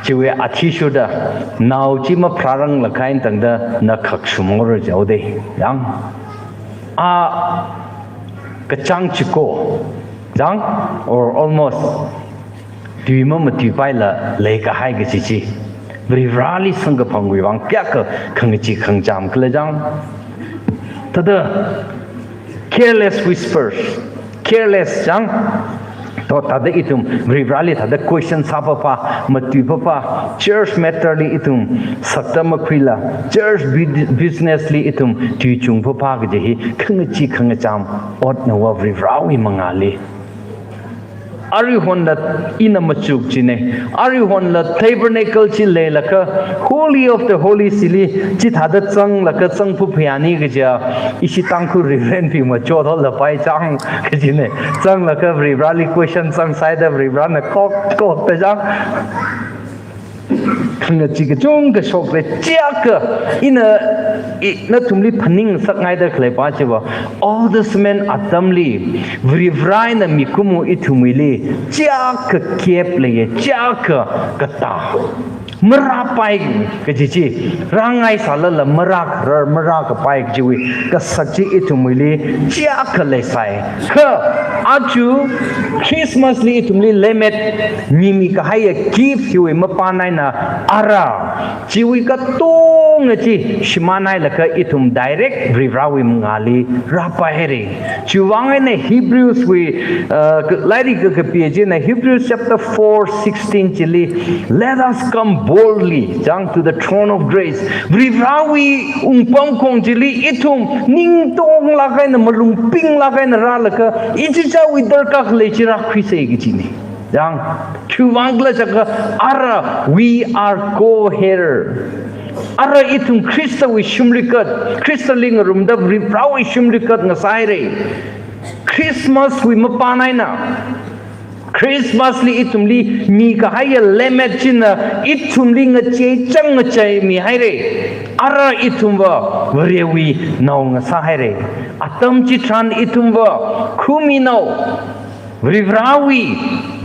chiwui athishurda, nao chi mapharāranglakha eina tangda na khakshumhaora jihaoda. Yang, a kachāng chiko, yang, or almost tui mamatuipaila leikahai kaji chi. Varivarali samkaphangwui vang kayākha khangachee khangacham khala chang. Thāda careless whispers, careless chang. To thāda ithum Varivarali thāda question sāpapa, matuipapa, church matter li ithum sakta makhuila, church bid-, business li ithum tuichungpapa kaji hi khangachee khangacham otna va Varivarawui mangāli. Aruihonla ina machuk chine. Aruihonla tabernacle chi leilaga, Holy of the Holies chili chithāda zanglaga zangphaphayāni kaja, ishi Tangkhul Reverend bing machothola pai chang kajine. Zanglaga Varivarali question zangsāida Varivarana kok kok da chang. Khangachee kachungkha shokre, chiyākha ina, i, nathumli phaningsakngaida khaleipa chiva, Old Testament atamli Varivara eina mikumo ithumwuili chiyākha gap leiya, chiyākha katā. Marāpai kaji chi, rāngaisālala marākharar, marākapai kajiwui kasak chi ithumwuili chiyākha leisai. Kha aja Christmas li ithumli lemmet mimi kahaiya gift hiwui mapān eina ara chiwui katonga chi shimānhailaga ithum direct Varivarawui mangāli rāpaihaire. Chiwui vang eina Hebrews wui, uh, ka-, lairik kakapi china Hebrews chapter four sixteen chili, "Let us come boldly, chang, to the throne of grace." Varivarawui wungpamkhong chili ithum ningtonglāk eina, malung pinglāk eina rālaga, ichichāwui darkar khalei chi rākhuisei kajine. Chang, khiwui vang khala jiakha ara, we are co-heir. Ara ithum Khristawui shimlikat, Khristali ngarumda Varivarawui shimlikat ngasāhaire. Christmas wui mapān eina, Christmas li ithumli mikahaiya lemmet china ithumli ngacheichāng ngacheimihaire. Ara ithumva Varewui nao ngasāhaire. Atam chitharan ithumva khuminao, Varivarawui,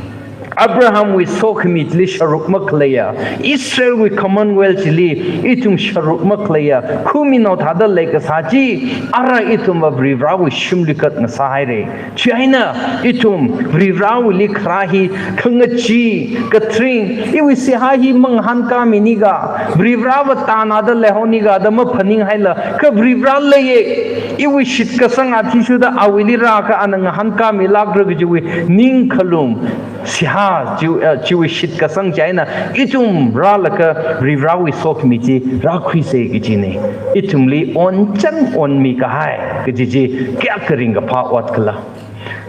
Abrahamwui sokhami chili sharuk makhaleiya, Israelwui Commonwealth chili ithum sharuk makhaleiya khuminao thāda leikasā chi, ara ithumva Varivarawui shimlikat ngasāhaire. Chieina ithum Varivarawuili kharā hi khangachee, kathring, iwui seihā hi mangahānkāmini ka, Varivarava tanada leihaoni ka da maphaninghaila, kha Varivara leiye, iwui shitkasang athishurda awuili rāakha ana ngahānkāmilākra kajiwui ningkhalum, seihā chi, eh, chiwui shitkasang chieina ithum rālaga Varivarawui sokhami chi rākhuisei kajine. Ithumli onchāng onmi kahai kaji chi kayākha ringkaphā ot khala.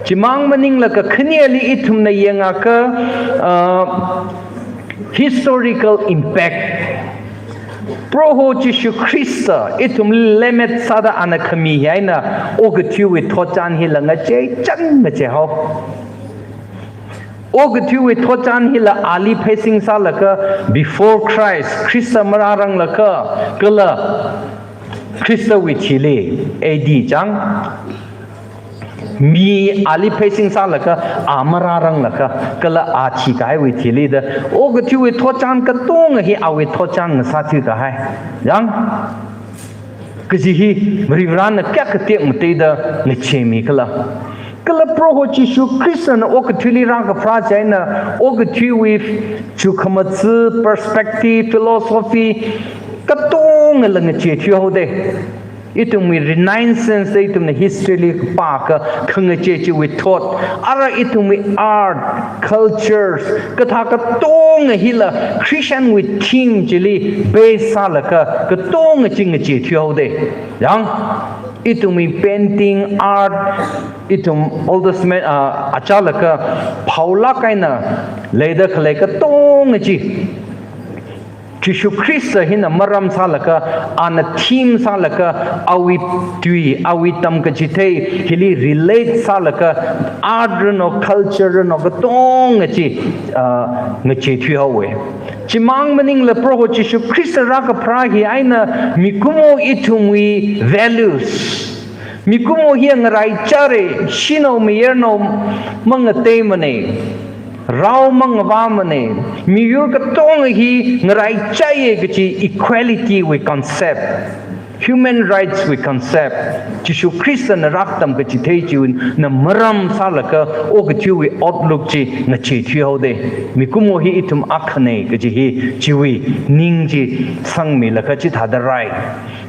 Chimang maningla kakhaneli ithumna yangakha, uh, historical impact. Proho Jishu Khrista ithumli lemmet sāda ana khami hi eina okathuiwui thotchan hila ngacheichāng ngacheihao. Okathuiwui thotchan hila ali pheisin sālaga before Christ, Khrista marāranglakha, kala Khristawui thili, A D chang. Mi ali pheisin sālaga, a marāranglakha, kala a thikahaiwui thili da, okathuiwui thotchan katonga hi awui thotchan ngasāthui kahai. Chang, kaji hi Varivarana kayākha tekmateida ngacheimi khala. Kala Proho Jishu Khristana okathuili rākapharā chieina, okathuiwui chukhamatsu, perspective, philosophy, katongala ngacheithuihaode. Ithumwui Renaissance da ithumna history li pāakha khangachei chiwui thot, ara ithumwui art, cultures, kathā katonga hila Christian wui theme chili base sālaga katonga chi ngacheithuihaode. Chang, ithumwui painting, art, ithum Old Testament, ah, achālaga phaolāk eina leida khalei katonga chi Jishu Khrista hina maram sālaga, ana theme sālaga, awui tui, awui tamkachithei hili relate sālaga, art rano, culture rano, katonga chi, ah, ngacheithuihaowe. Chimang maningla Proho Jishu Khrista rākapharā hi eina mikumo ithumwui values, mikumo hi ngaraichāre, shanao mayarnao mangateimane, rao mangavāmane, miyur katonga hi ngaraichāye kaji equality wui concept. human rights wui concept, Jishu Khristana rākhatam kachithei chiwui eina maram sālaga okathuiwui outlook chi ngacheithui haoda. Mikumo hi ithum akhana kaji hi chiwui ning chi sangmilaga chithāda rāi.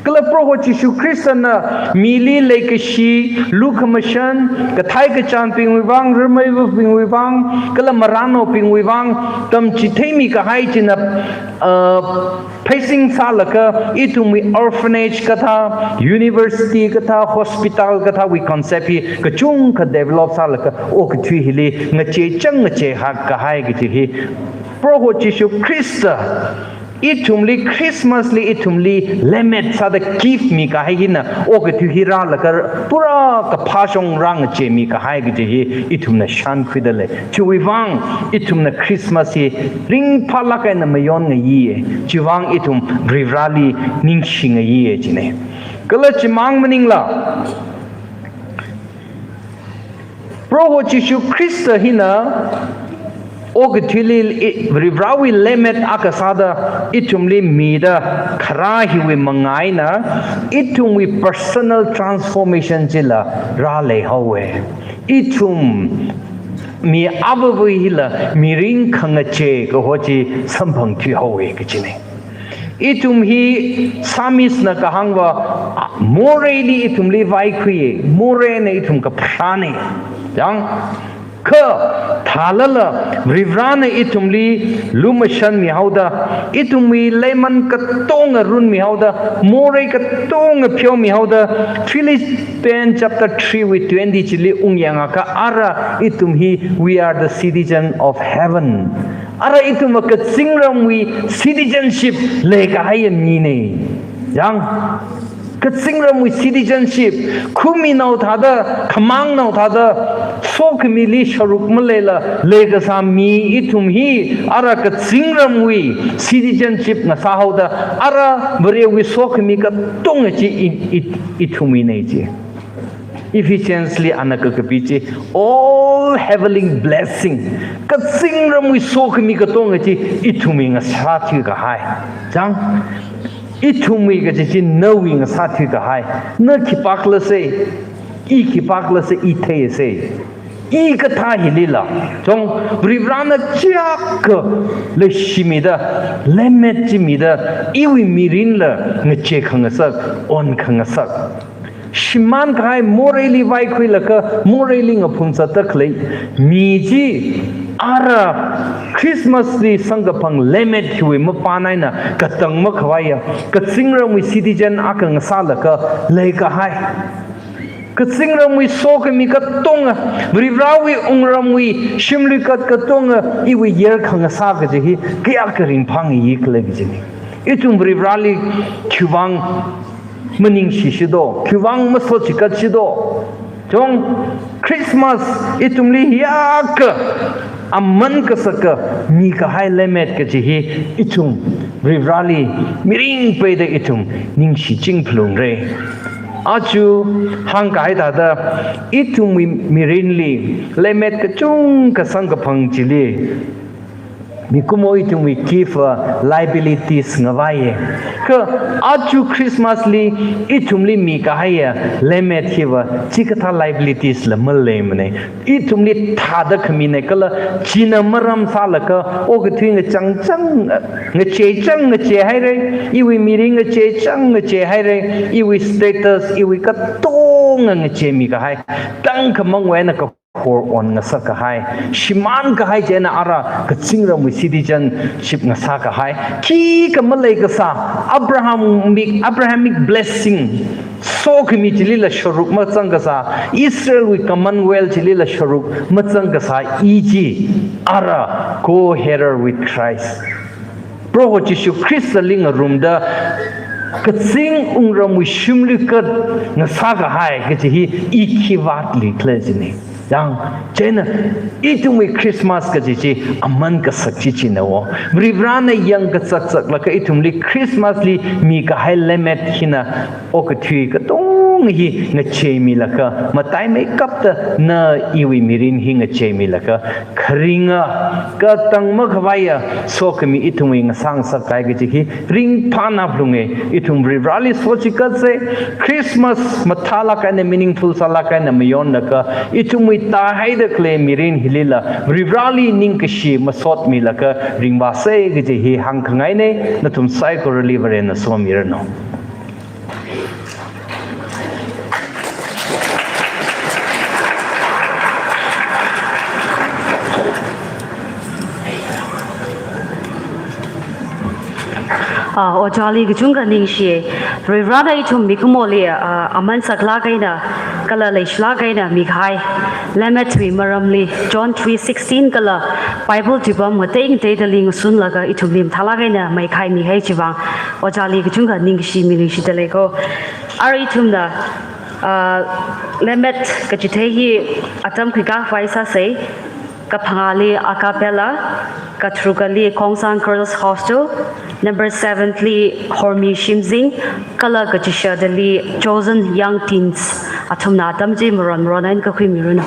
Kala Proho Jishu Khristana mili leikashi, lukhamashan, kathai kachānbingwui vang, rameivabingwui vang, kala maranaobingwui vang tamchitheimi kahai china, uh, pheisin sālaga ithumwui orphanage kathā, university kathā, hospital kathāwui concept hi kachungkha develop sālaga okathui hili ngacheichang ngacheihak kahai kaji hi Proho Jishu Khrista ithumli Christmas li ithumli lemmet sāda gift mikahai hina okathui hi rālaga pura kaphā shong rāngacheimi kahai kaji hi ithumna shānkhuida lei. Chiwui vang ithumna Christmas hi ringphālāk eina mayon ngaiya. Chiwui vang ithum Varivarali ningshi ngaiya jina. Kala chimang maningla, Proho Jishu Khrista hina okathuili i-, Varivarawui lemmet akha sāda ithumli mida kharā hiwui manga eina ithumwui personal transformation chila rāleihaowa. Ithum mi avāva hila mirin khangachei kaho chi samphangthuihaowa kajina. Ithum hi Psalmist na kahāngva, moreili ithumli vaikhuiya, moreina ithum kapharāna. Chang, kha thālala Varivarana ithumli lumashanmi haoda, ithumwui leiman katonga runmi haoda, morei katonga pheomi haoda, Philippians chapter three wui twenty chili ungyangakha ara ithum hi, we are the citizen of heaven. Ara ithumva kazingramwui citizenship leikahaiya mina. Chang, kazingramwui citizenship, khaminao thāda, khamāngnao thāda, sokhamili sharuk maleila leikasā mi ithum hi, ara kazingramwui citizenship ngasāhaoda, ara Varewui sokhami katonga chi i, i, ithumwuina ji. Ephesians li ana kakapi chi, all heavenly blessing, kazingramwui sokhami katonga chi ithumwui ngasāthui kahai. Chang, ithumwui kaji chi nawui ngasāthui kahai. Na khipākhala sei, i khipākhala sei, i theisa. I kathā hilila, chang, Varivarana chiyākha leishimida, lemmet chi mida, iwui mirinla ngachei khangasak, on khangasak. Shimānkahai moreili vaikhuilaga, moreili ngaphumzatda khalei mi chi, ara Christmas li samkaphang lemmet hiwui mapān eina katang makhavaiya, kazingramwui citizen akha ngasālaga leikahai. Kazingramwui sokhami katonga, Varivarawui wungramwui shimluikat katonga iwui yer khangasā kaji hi kayākha ringphāngayi khala kajina. Ithum Varivarali khiwuivang maningshishido, khiwuivang masochikatshi do. Chang, Christmas ithumli hiyākha aman kasaka mikahai lemmet kaji hi ithum Varivarali mirin peida ithum ningshiching phalungra. Aja hāngkahai thāda, ithumwui mirinli lemmet kachungkha samkaphang chili, mikumo ithumwui gift va liabilities ngavaiya. Kha aja Christmas li ithumli mikahaiya lemmet hiva chikathā liabilities la maleimana. Ithumli thāda khamina kala china maram sālaga okathui ngachangchang, ngacheichang ngacheihaira, iwui mirin ngacheichang ngacheihaira, iwui status, iwui katonga ngacheimikahai, tangkhamangwui eina kahor on ngasakkahai, shimānkahai chieina ara kazingramwui citizenship ngasākahai, khikha maleikasā, Abrahamic, Abrahamic blessing, sokhami chilila sharuk mazangkasā, Israelwui Commonwealth chilila sharuk mazangkasā i chi, ara co-heir with Christ, Proho Jishu Khristali ngarumda kazing wungramwui shimluikat ngasākahai kaji hi i khi vātlikhala jina. Chang, chieina ithumwui Christmas kaji chi aman kasak chi china wo. Varivarana yangkazakzaklaga ithumli Christmas li mikahai lemmet hina okathui katonga hi ngacheimilaga, mataimeikapta na iwui mirin hi ngacheimilaga, kharinga katang makhavaiya sokhami ithumwui ngasāngasakkahai kaji hi ringphānā phalunge. Ithum Varivarali sochikatse, Christmas mathālāk eina meaningful sālāk eina mayonlaga, ithumwui tāhaida khalei mirin hilila Varivarali ningkashi masotmilaga ringvāse kaji hi hāngkhangaine. Nathum saikorali Varena somiranu. Ah, ojāli kachungkha ningshi. Varivarana ithum mikumoli, ah, aman saklāk eina, kala leishilāk eina mikahai lemmettwui maramli, John three sixteen kala Bible tuipam ngatei ngateidali ngasunlaga ithumli mathālāk eina maikhai mihai chivang, ojāli kachungkha ningshi miningshida leiko. Arui ithumna, ah, lemmett kachithei hi atam khuikā vai sāsei. Kaphangāli a cappella, katharukali Khongsang Girls Hostel, number seven li Hormi Shimzing, kala kachishādali Chosen Young Teens. Athumna atam chi maron maron eina kakhuimiranu.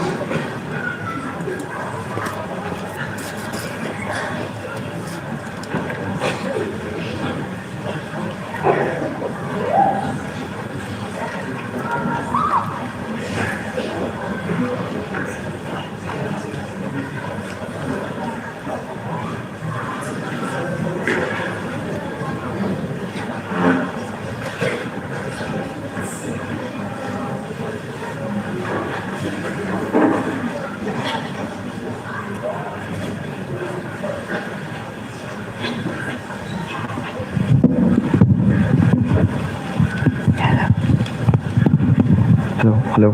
Hello, hello.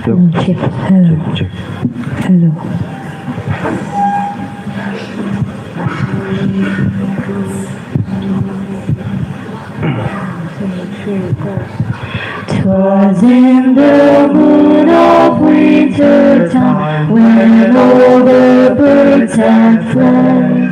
Hello. Check, hello. Check, check. Hello. Twas in the moon of winter time, when all the birds had fled,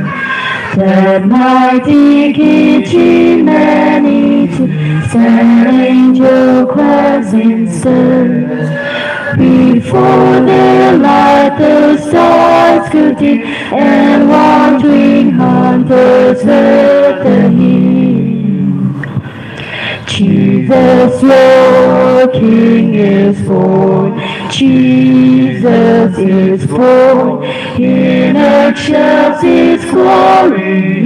that mighty King Emmanuel, an angel cries and says, before their light the stars could dim, and wandering hunters heard the hymn. Jesus, your King is born. Jesus is born. In excellence is glorious.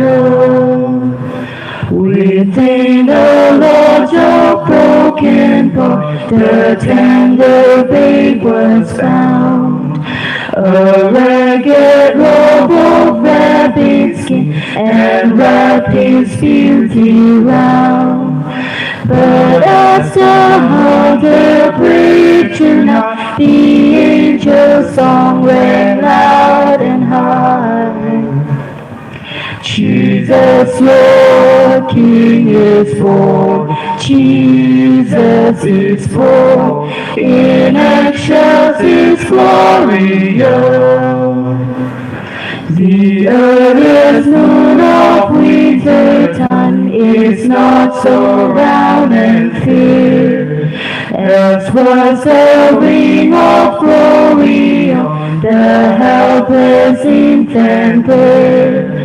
Within the lodge of broken boughs, the tender babe was found. A ragged robe of rabbit skin enwrapped his beauty round. But as the hunter prayed to now, the angel song rang loud and high. Jesus, your King is born. Jesus is born. In excellence is glorious. The earliest noon of winter time is not so round and fair as was the ring of glory on the helpless infant there.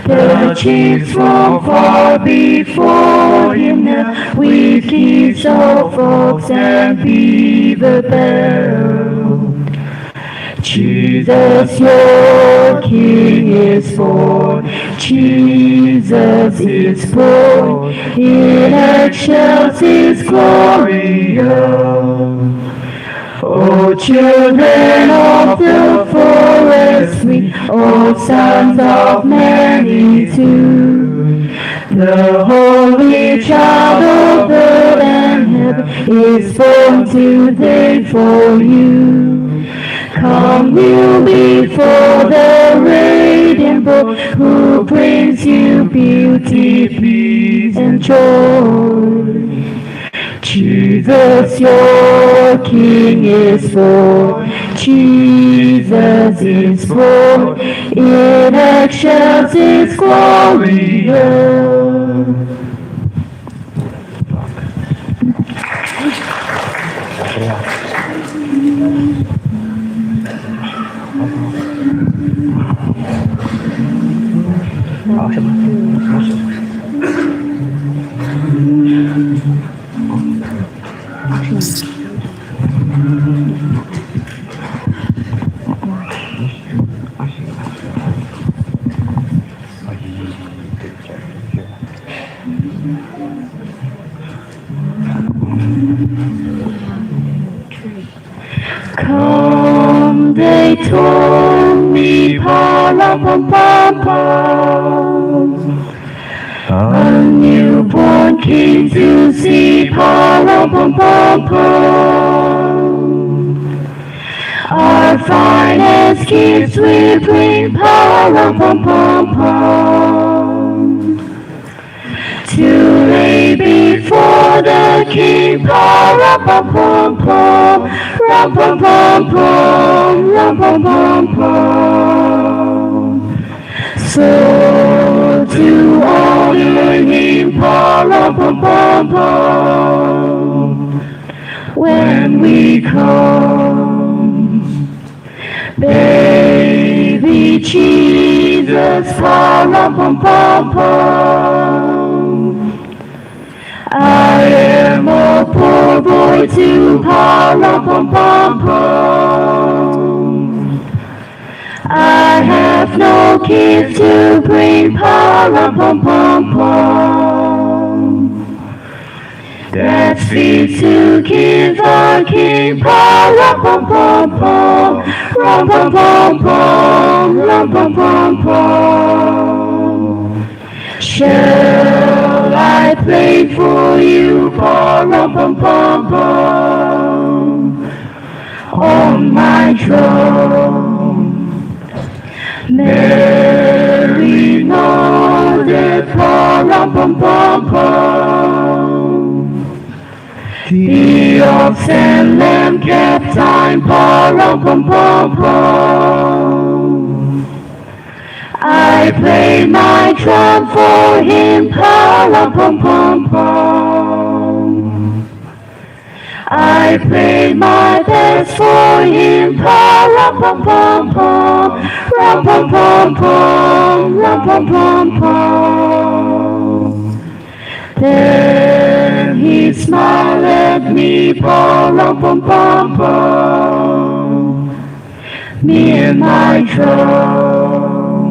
The chiefs from far before him knelt, with gifts of ox and beaver belt. Jesus, your King is born. Jesus is born. In excellence is glorious. O children of the forest free, O sons of magnitude, the holy child of earth and heaven is born today for you. Come, kneel before the radiant boy who brings you beauty, peace, and joy. Jesus, your King is born. Jesus is born. In excellence is glorious. Come, they told me, pa ram pam pam pam. A newborn king to see, pa ram pam pam pam. Our finest gifts we bring, pa ram pam pam pam. To lay before the king, pa ram pam pam pam, ram pam pam pam, ram pam pam pam. So to honor him, pa ram pam pam pam, when we come. Baby Jesus, pa ram pam pam pam. I am a poor boy too, pa ram pam pam pam. I have no gift to bring, pa ram pam pam pam. That's fit to give our king, pa ram pam pam pam, ram pam pam pam, ram pam pam pam. Shall I play for you, pa ram pam pam pam, on my drum? Mary nodded, pa ram pam pam pam. The ox and lamb kept time, pa ram pam pam pam. I play my drum for him, pa ram pam pam pam. I play my best for him, pa ram pam pam pam, ram pam pam pam, ram pam pam pam. Then he smiled at me, pa ram pam pam pam. Me and my drum.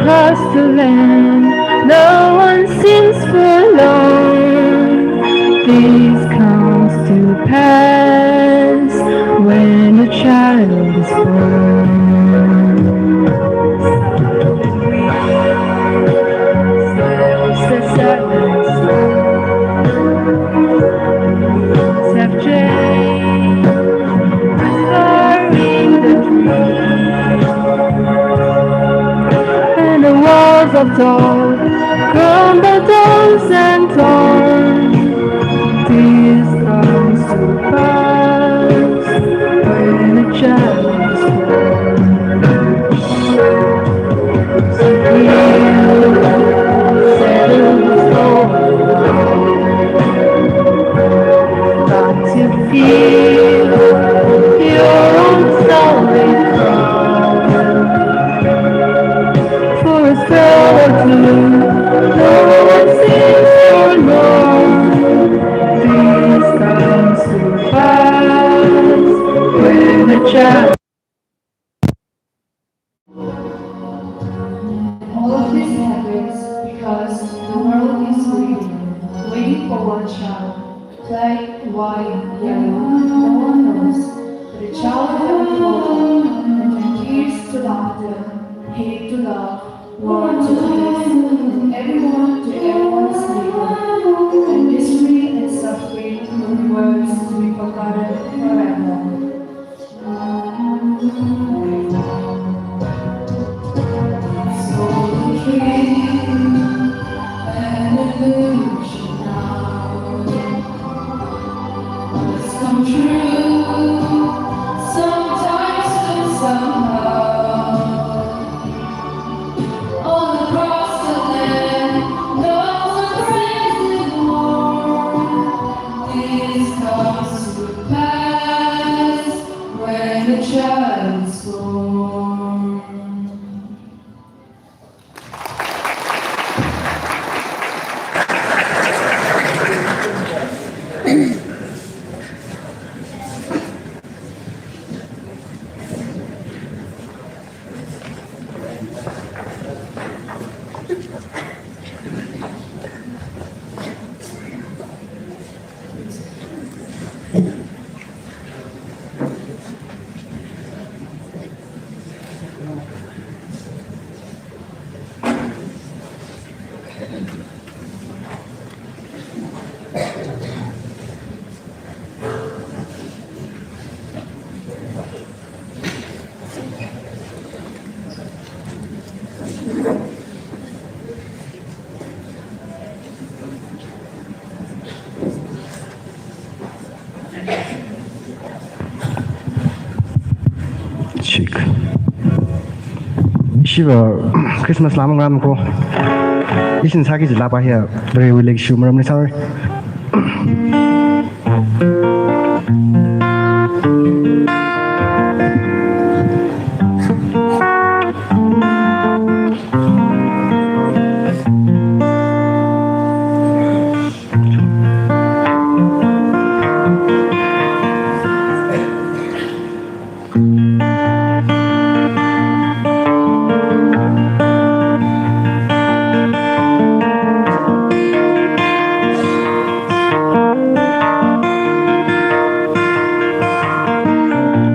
across the land, no one sings for long. This comes to pass when a child is born. The sadness have changed, whispering the truth, and the walls of thought crumble, tossed and torn. This comes to pass when a child is born. For a spell or two, no one sings for long. This comes to pass when a child All of this happens because the world is waiting, waiting for one child, black, white, yellow, no one knows, but a child of every color, and from tears to laughter, hate to love, war to peace, everyone to everyone's neighbor, and misery and suffering will be words to be forgotten forever. This comes to pass when the child is born. Chik. Shiva Christmas lam ngan ko. Isin saki jila pa hiya. Very willing shumaram ni, sorry.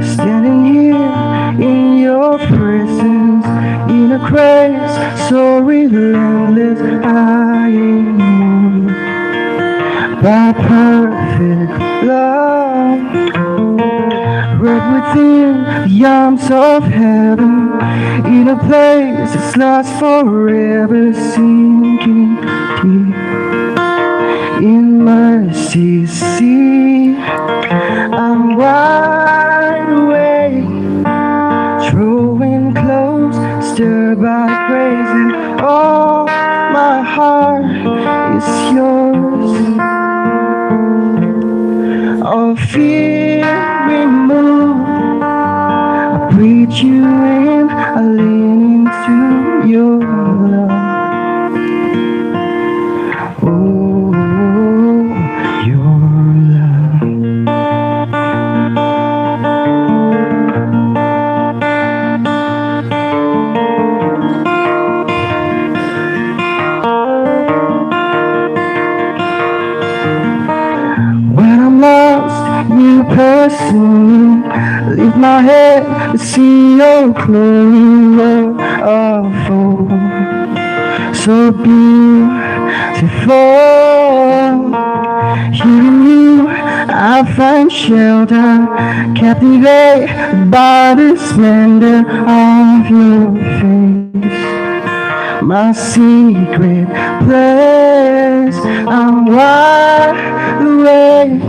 Standing here in your presence, in a grace so relentless, I am moved by perfect love. Wrapped within the arms of heaven, in a place that's lost forever, sinking deep in mercy's sea. I'm wide awake, drawing close, stirred by praise, and all my heart is yours. All fear removed, I breathe you in, I lean into your love. Oh, your love. Lift my head to see your glory, Lord, of all so beautiful. Here in you I find shelter, captivated by the splendor of your face. My secret place, I'm wide awake.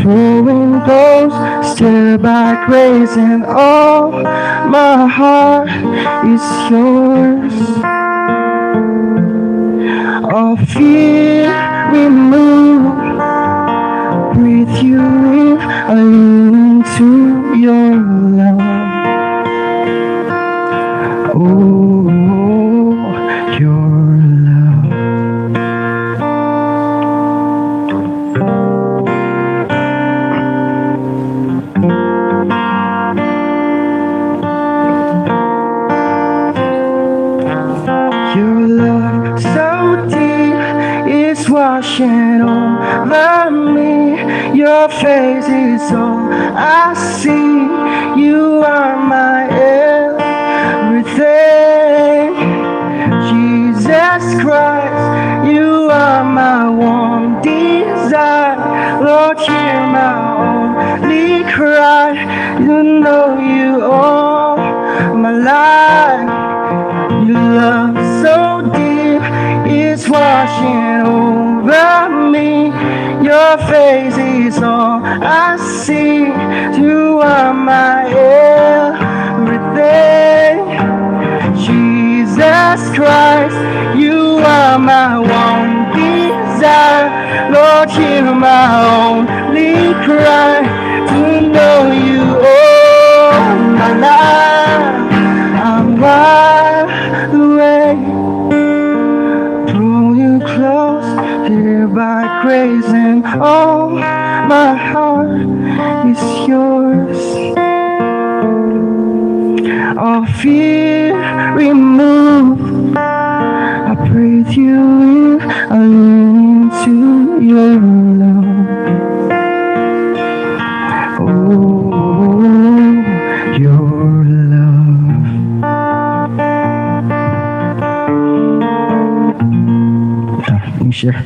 Throne close, stirred by grace, and all my heart is yours. All fear removed, breathe you in, I lean into your love. Oh, your love. Your love so deep is washing over me. Your face is all I see. You are my everything. Jesus Christ, you are my one desire. Lord, hear my only cry. You know you all my life. Your love so deep is washing over me. Your face is all I see. You are my everything. Jesus Christ, you are my one desire. Lord, hear my only cry. To know you all my life. I'm wide awake. Draw you close, here by grace, and all my heart is yours. All fear removed, I breathe you in, I lean into your love. Oh, your love. Let me share.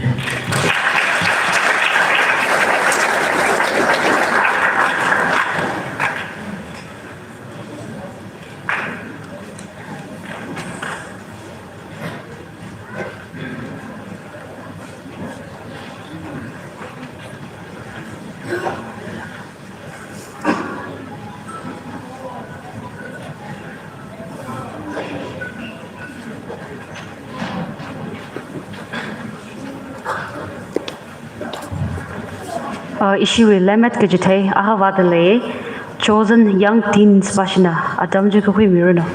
Uh, ishiwui lemmet kachithei, aha vāda lei, Chosen Young Teens pāshina, atam chi kakhui miranu.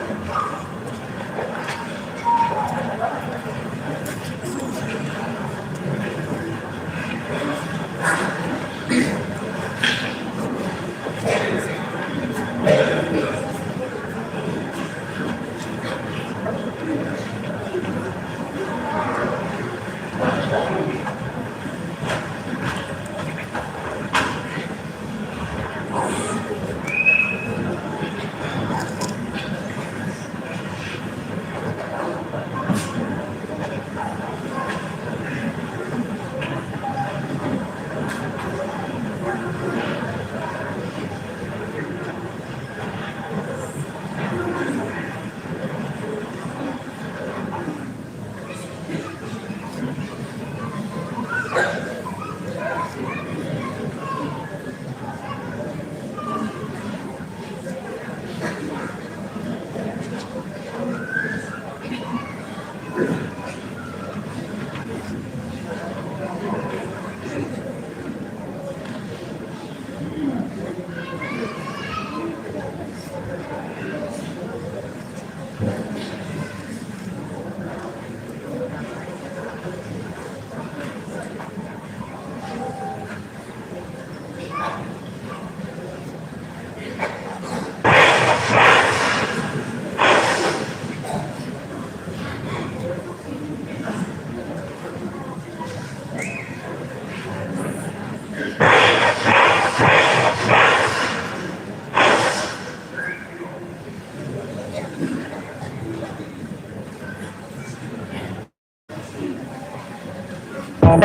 La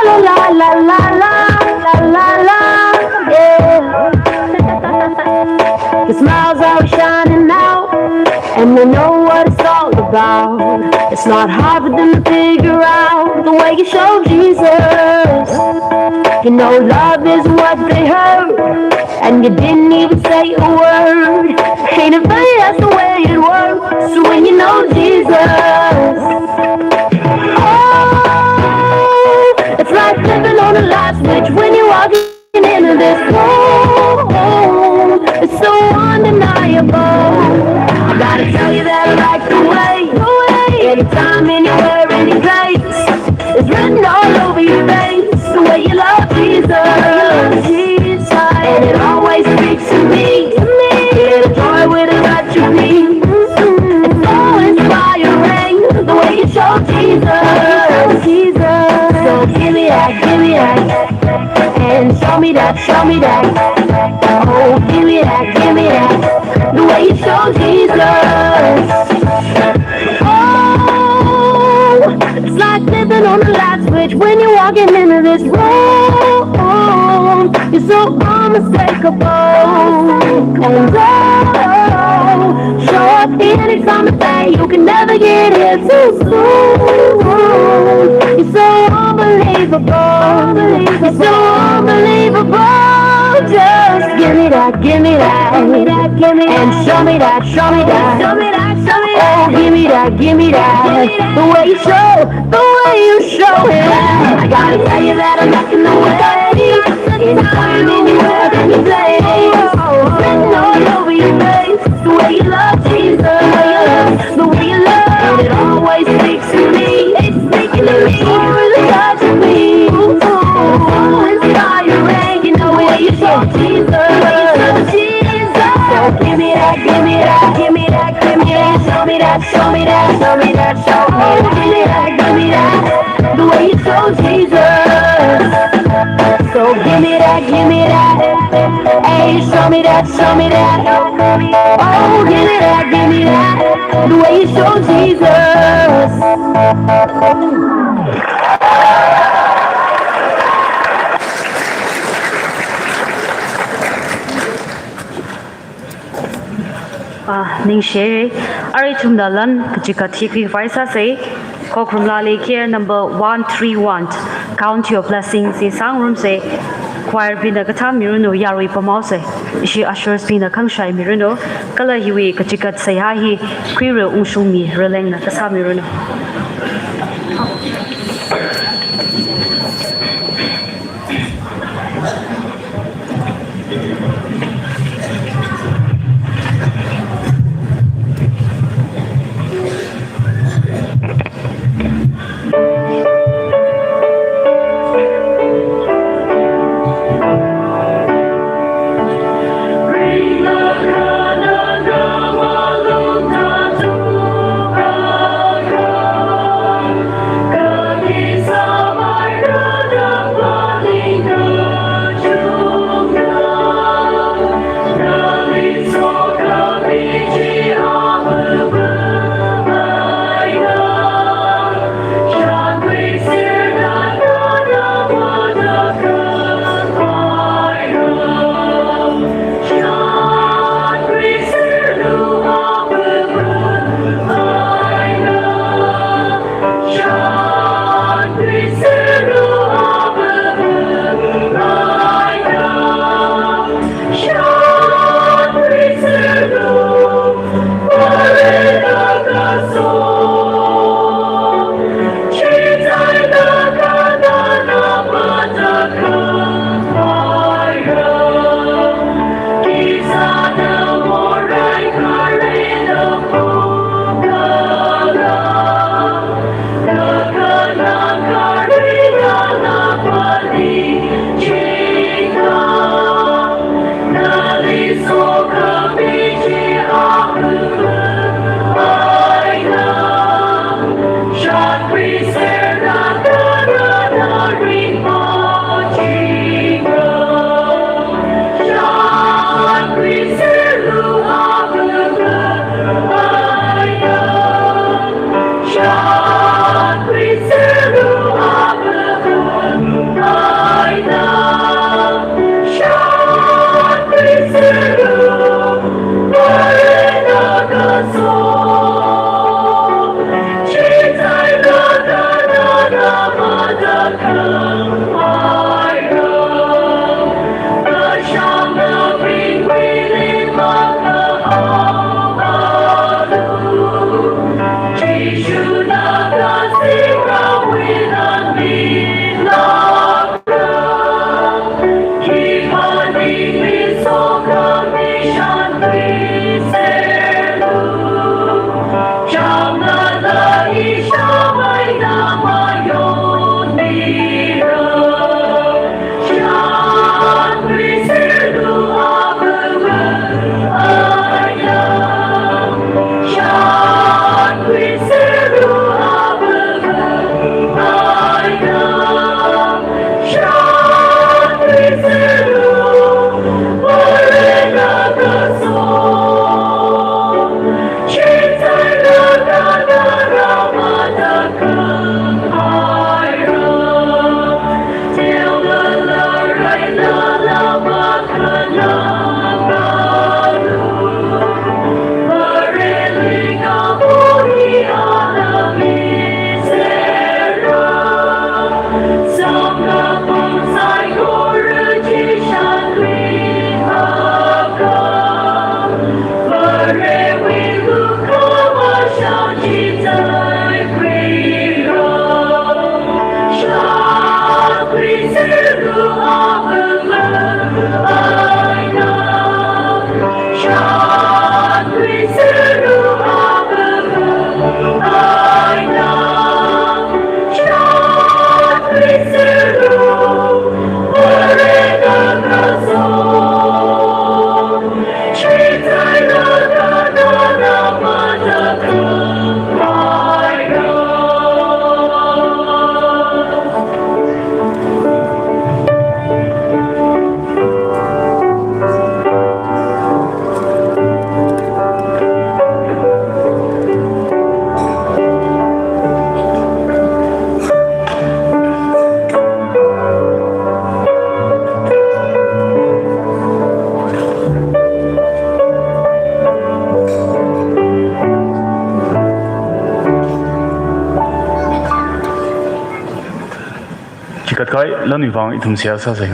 la la la la la la la la, yeah. Your smiles are shining now, and we know what it's all about. It's not hard for them to figure out the way you show Jesus. You know love is what they heard, and you didn't even say a word. Ain't it funny, that's the way it works when you know Jesus. Oh, it's like flipping on a light switch when you walk into this room. It's so undeniable. I gotta tell you that I like the way, the way, anytime, anywhere, any place. It's written all over your face, the way you love Jesus. And it always speaks to me. Get a joy with a touch of me. It's so inspiring, the way you show Jesus. So give me that, give me that. And show me that, show me that. Oh, give me that, give me that. The way you show Jesus. Oh, it's like flipping on a light switch when you're walking into this room. You're so unmistakable. And oh, show up here, it's on the day. You can never get here too soon. You're so unbelievable. You're so unbelievable. Just give me that, give me that, give me that, give me that. And show me that, show me that, show me that, show me that. Oh, give me that, give me that. The way you show, the way you show it. I gotta tell you that I'm not in the way. Anytime, anywhere, any place. Written all over your face. The way you love Jesus, the way you love, and it always speaks to me. It's speaking to me. It really touches me. Ooh, so inspiring. You know the way you show Jesus. So give me that, give me that, give me that, give me that. Show me that, show me that, show me that, show me that. Give me that, give me that. The way you show Jesus. So give me that, give me that. Hey, show me that, show me that. Oh, give me that, give me that. The way you show Jesus. Ah, ningshi. Arui ithumna lan kachikat hi khuikhavai sāsa. Khokharum Lali care number one three one. Count your blessings. Hi sāngarumsa. Choir bingna kathāmiranu, yarui pamhaosa. Ishi ushers bingna khangshai miranu. Kala hiwui kachikat seihā hi khuira ungshungmi Ralengna kasāmiranu. Chikatkahai lanwui vang ithum seihā sāsa.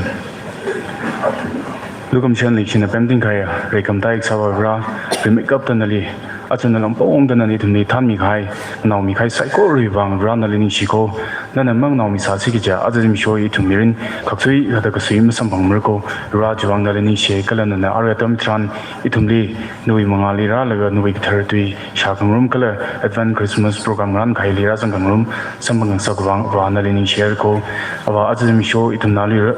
Lukhamashan leikashina pemting kahaiya, reikam taiksāva Vare, rimeikapta nali, achon alam pongda nana ithumli thanmi kahai, naomi kahai saikorawui vang Vare nali ningshi ko, nana mang naomi sāsi kaja, aja zimiksho ithum mirin, khaksui kathā kasui masamphangmara ko, Vare chiwui vang nali ningshi, kala nana arui atam tharan, ithumli, nawui mangāli rālaga nawui kathara tui shākhangarum kala Advent Christmas program ngarān kahaili rāzang khangarum samphang ngasakvang Vare nali ningshira ko. Ava aja zimiksho ithumna nali ra-,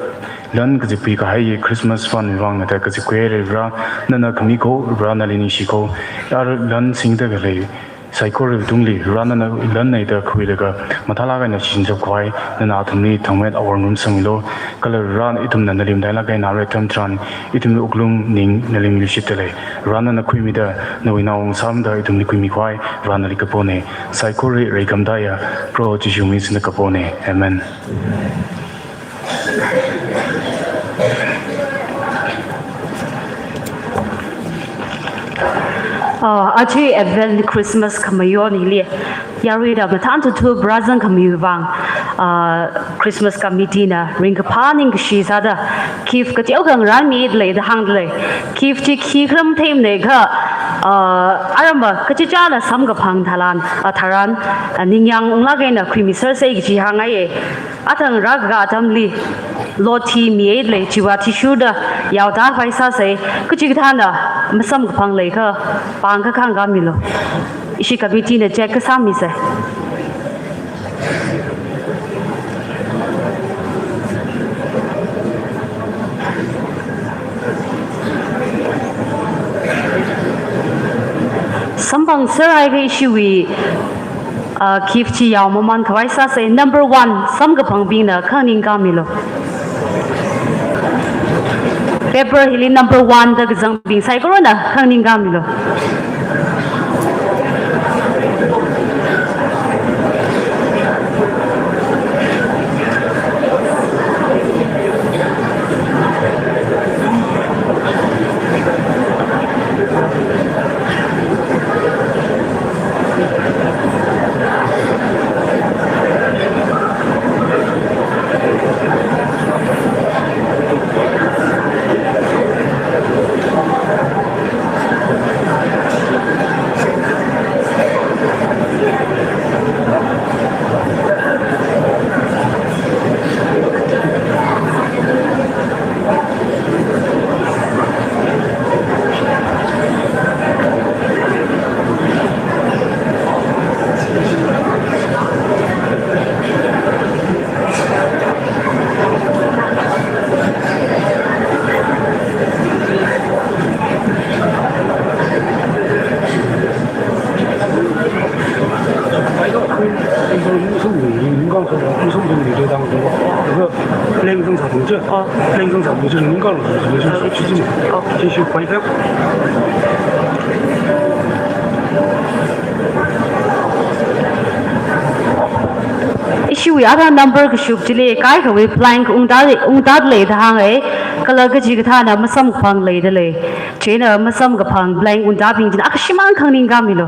lan kazipkhui kahai Christmas fund vang nada kazipkhuihaira Vare, nana khami ko Vare nali ningshi ko. Arui lan singda khalei saikorawui tungli, Vare nana lan eina khuilaga, mathālāk eina shichinchap khavai, nana athumli thangmet awor ngarumsangmilu, kala Vare ithumna nali matailāk eina arui atam tharan, ithumwui wuklung ning nali miluishitda lei. Vare nana khuimida, nawui naongarā sāmida ithumli khuimi khavai, Vare nali kapona. Saikora reikam taiya, Proho Jishu mingli singda kapona. Amen. Ah, aja Advent Christmas khamayon hili, yaruida mathān thuthup rāzang khamiwui vang, ah, Christmas committee na ringkaphā ningkashi sāda, gift kateokha ngarānmida lei da hāngda lei. Gift chi khikhala matheimana kha, ah, aramva kachichāna samkaphang tharan, ah, tharan, ah, ningyāng unglāk eina khuimisersa kaji hāngngaiya. Athang rākakā atamli, lottery mihaida lei, chiwui athishurda yaoda khavai sāsa, kachikathāna masamkaphang leiakha, pāng kakhang kamilu. Ishi committee na check kasāmisa. Samphangserhaiakha ishiwui, ah, gift chi yao mamān khavai sāsa. Number one, samkaphangbingna khangning kamilu. Paper hili number one da kazangbing saikorana khangning kamilu. Ishiwui ara number kashuk chili kaikhawui blank ungda, ungda lei da hānga, kala kachikathāna masamkaphang leida lei. Chieina masamkaphang blank undabing china akha shimān khangning kamilu.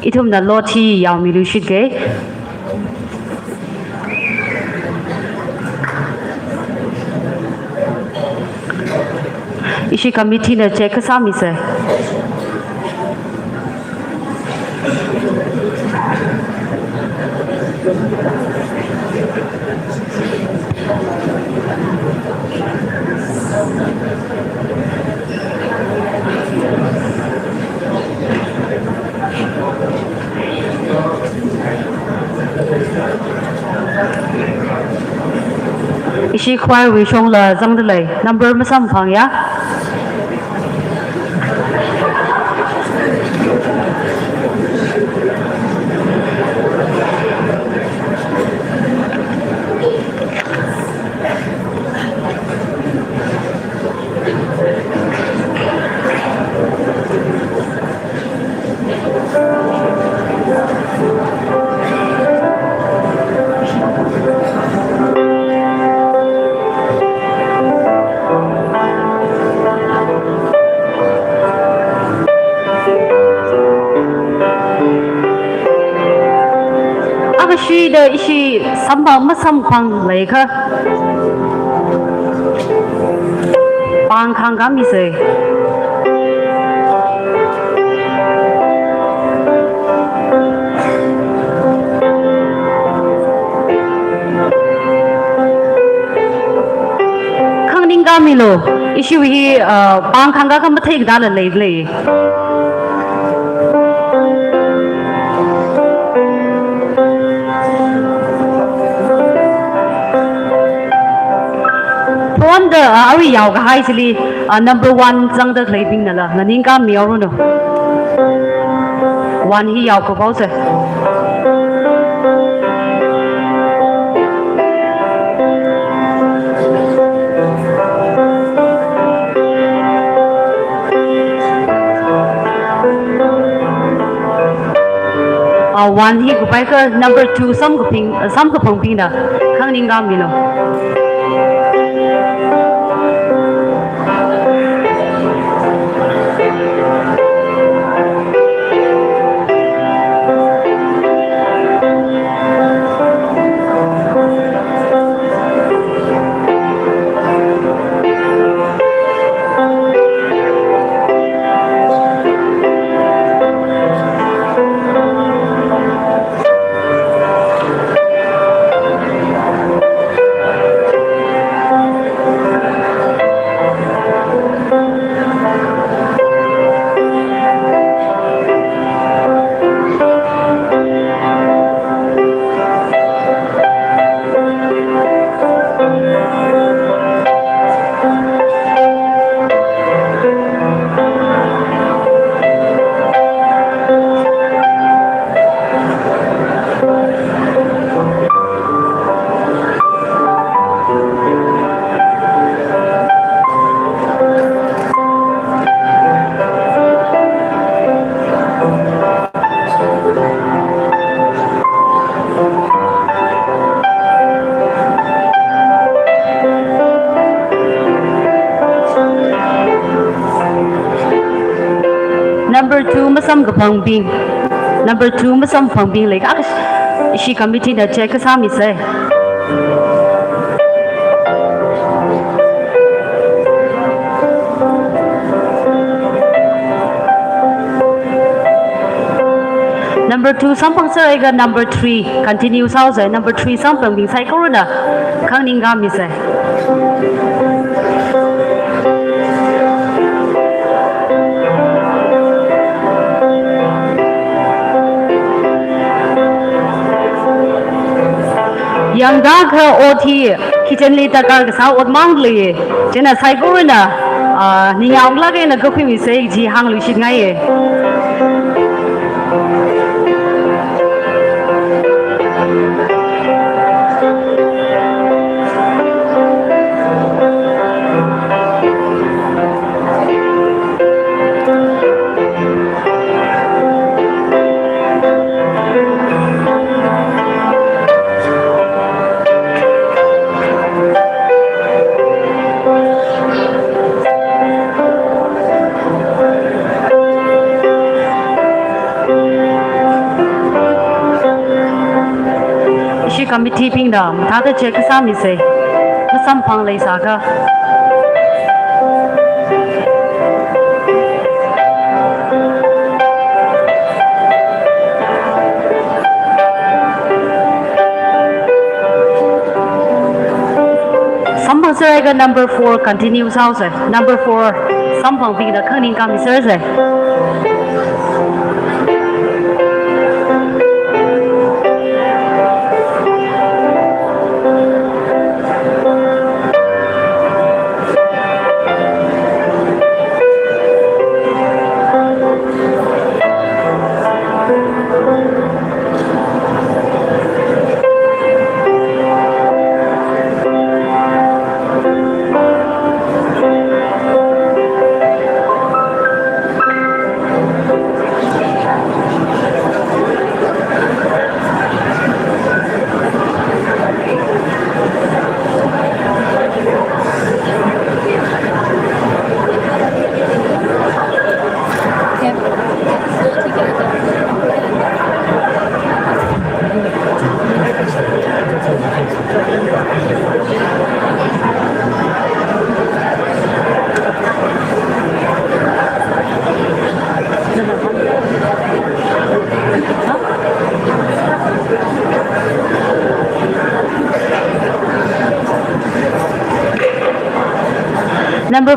Ithumna lottery yaomiluishitga. Ishi committee na check kasāmisa. Ishi choir wui shongla zangda lei, number masamphang ya. Shida ishi samphang masamphang leikha pāng khangkāmisei. Khanganingkāmilu, ishiwui hi, uh, pāng khangkā kha mathei kathāla leilei. Phonda, uh, arui yaokahai chili, uh, number one zangda khaleibingnala nganingkāmihaoranu. One hi yaokapaosei. Ah, one hi kupaiakha number two samkaphang, samkaphangbingna khanganingkāmilu. Number two masamkaphangbing. Number two masamphangbing leikha ishi committee na check kasāmisei. Number two samphangserhaiakha number three continue sāhaosei. Number three samphangbing saikorana khanganingkāmisei. Yangda kha ot hi kitchen li darkar kasā ot mang lei. Chieina saikorana, ah, ningyānglāk eina kakhuimisei kaji hāngluishitngaiye. Ishi committee bingna mathāda check kasāmisei. Masamphang leisākha. Samphangserhaiakha number four continue sāhaosei. Number four samphangbingna khanganingkāmisersei.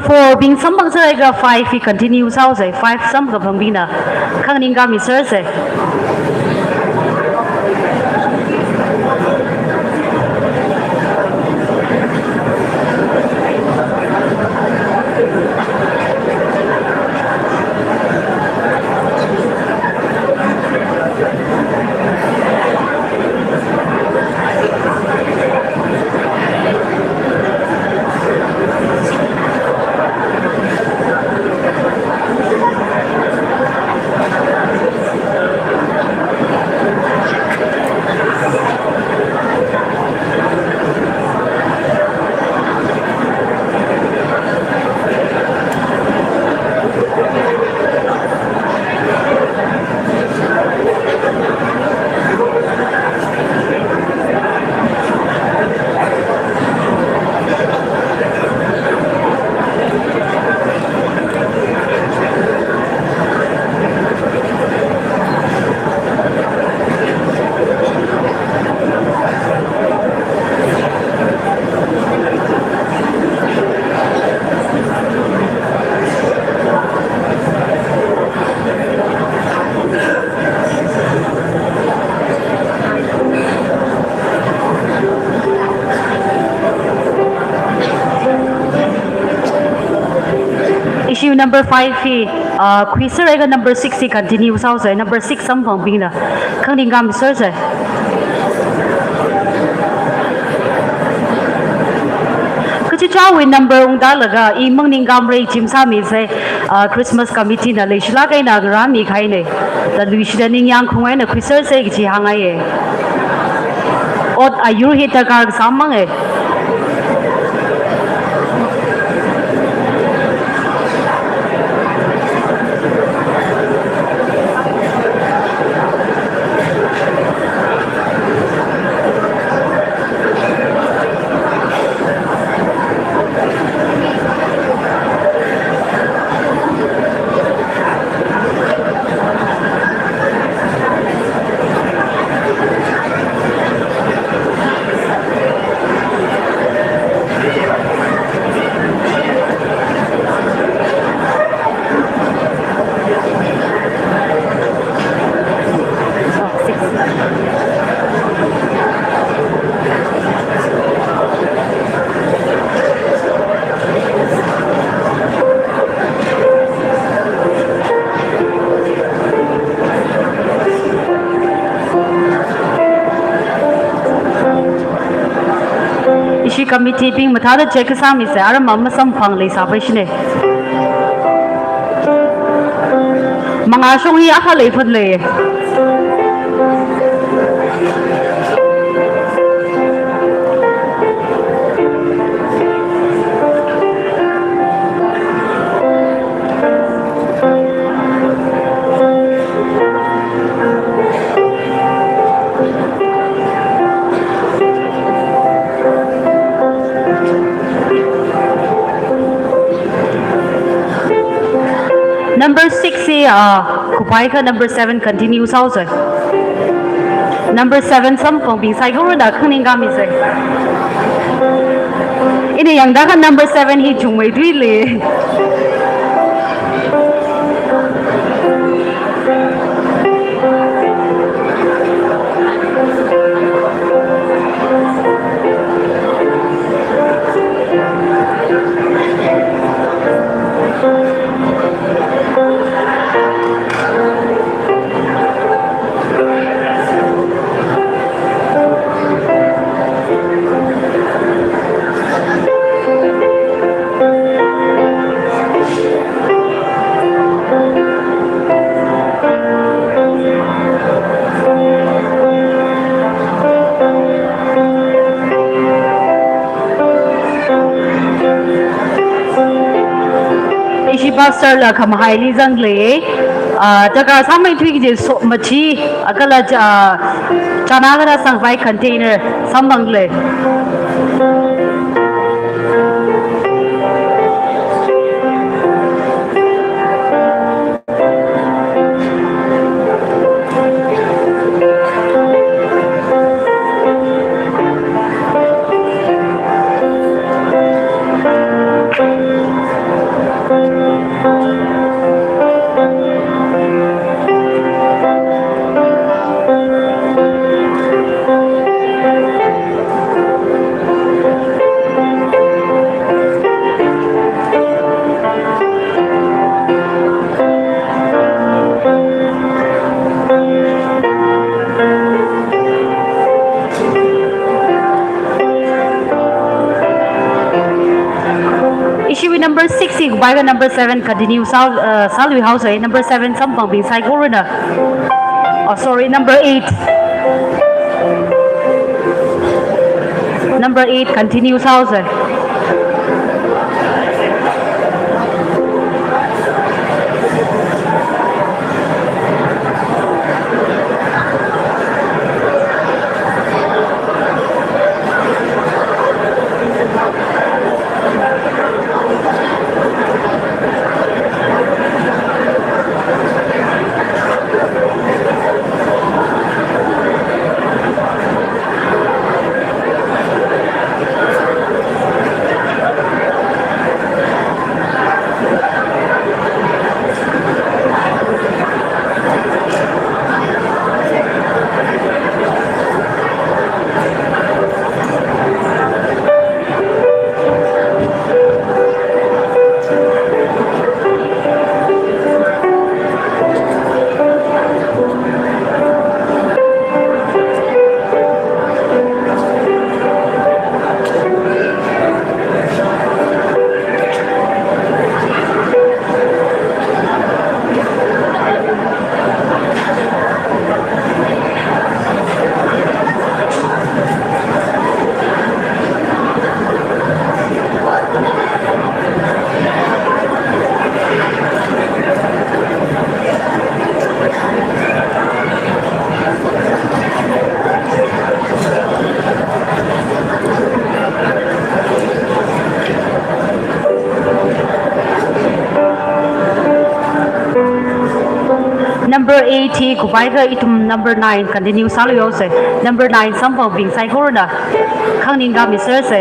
four bing samphang sāhaiakha five hi continue sāhaosa. Five samkaphang bingna khanganing khami sāsa. Issue number five hi, uh, khuisāhaiakha number six hi continue sāhaosa. Number six samphang bingna khanganing khami sāsa. Kachichāwui number ungda laga i maningkhamrei chim sāmisa, ah, Christmas committee na leishilāk eina ngarānmi kahaina. Taluishida ningyāng khaung eina khuisārsa kachi hāngngaiya. Ot ayur hi darkar kasā manga. Ishi committee bing mathāda check kasāmisa, aram masamphang leisāpaishina. Mangāshong hi akha leiphalei. Number six hi, ah, kupaiakha number seven continue sāhaosa. Number seven samphang bing saikorana khanganing khami sāsa. Ina yangda kha number seven hi chungmeithuili. Ishi pastor la khamahai li zanglei, ah, taka samai thui kiji so machi, akala cha, chana kara sangvai container samphang lei. Kupaiga number seven continue sā, uh, sāluihaosa. Number seven samphangmi saikorana. Oh, sorry, number eight. Number eight continue sāhaosa. Number eight hi kupaiga ithum number nine continue sāluihaosa. Number nine samphangmi saikorana khangning kami sārsa.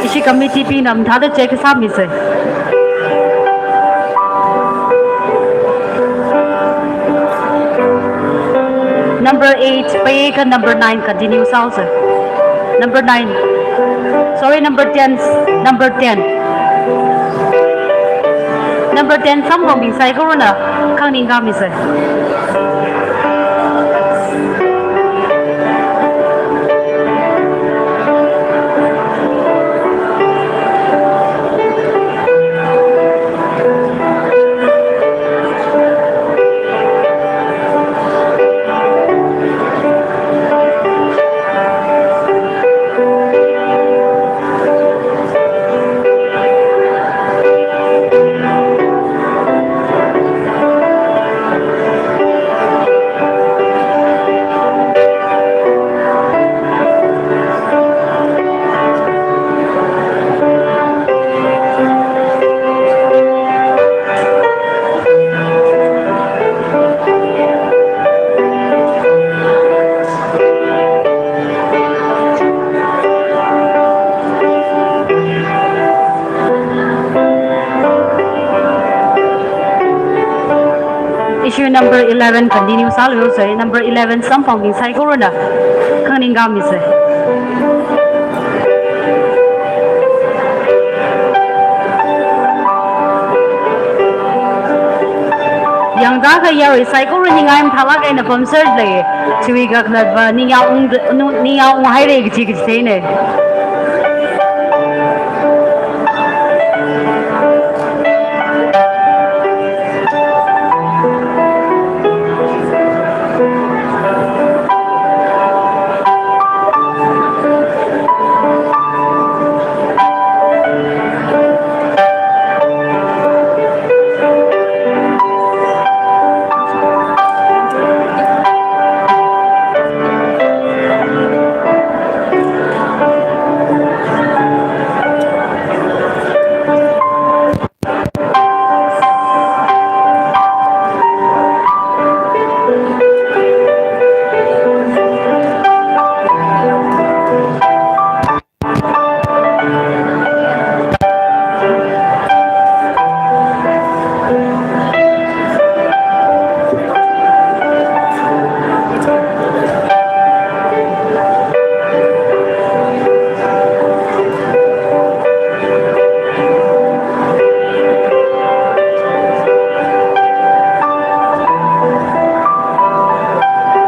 Ishi committee bingna mathāda check sāmisa. Number eight paiga number nine continue sāhaosa. Number nine. Sorry, number ten. Number ten. Number ten samphangmi saikorana khangning kami sā. Issue number eleven continue sāluihaosa. Number eleven samphangmi saikorana khangning kami sā. Yangda kayarui saikora ningai mathālāk eina pamserlei. Chiwui kakhalatva ningyāng ung, nu-, ningyāng unghaira kaji kaji theina.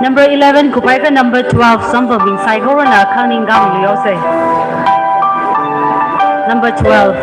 Number eleven kuphaikha number twelve samphangmi saikorana khangning khamilu haosei. Number twelve.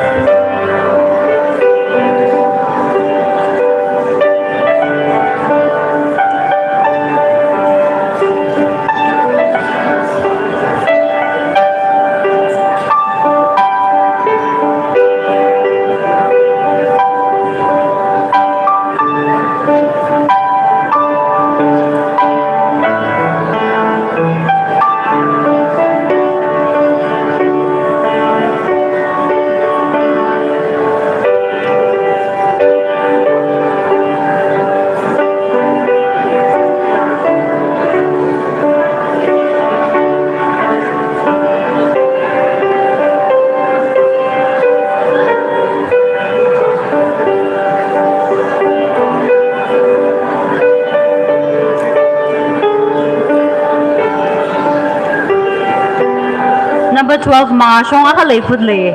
Number twelve mangā shong akha leifut lei.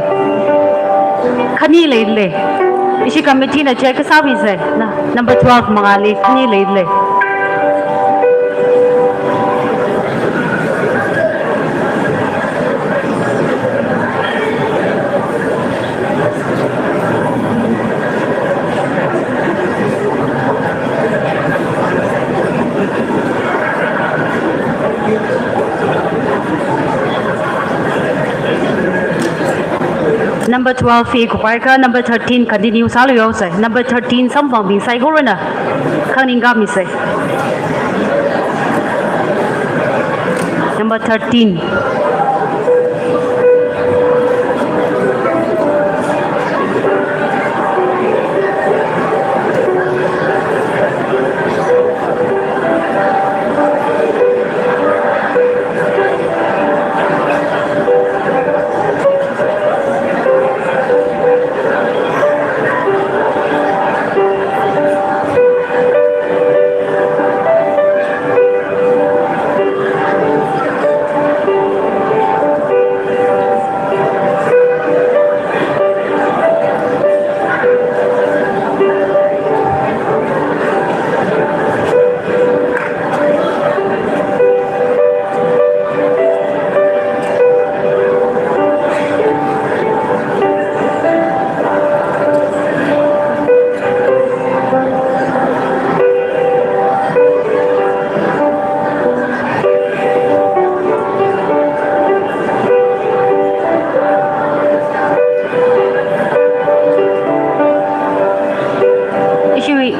Khani leilei. Ishi committee na check sāmisei. Na, number twelve mangāli khani leilei. Number twelve hi kuphaikha number thirteen continue sālu haosei. Number thirteen samphangmi saikorana khangning khamisei. Number thirteen. Ishiwui.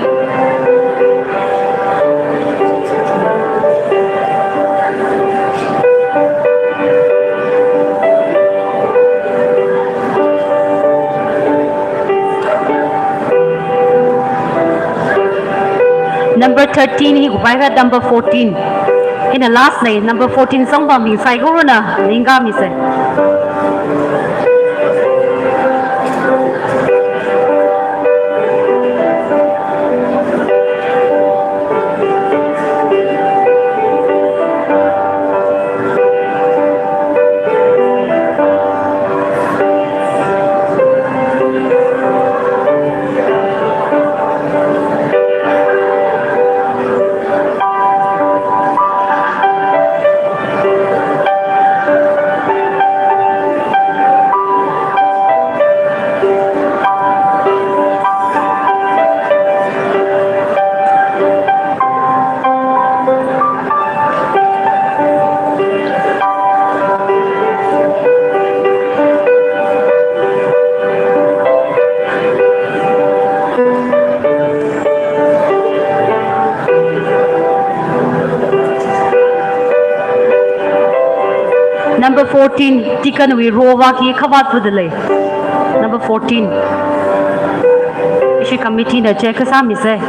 Number thirteen hi kuphaikha number fourteen. Hina last nei, number fourteen samphangmi saikorana ning khamisei. Number fourteen, Deacon wui row vāki khavāt pudalei. Number fourteen. Ishi committee na check sāmisei.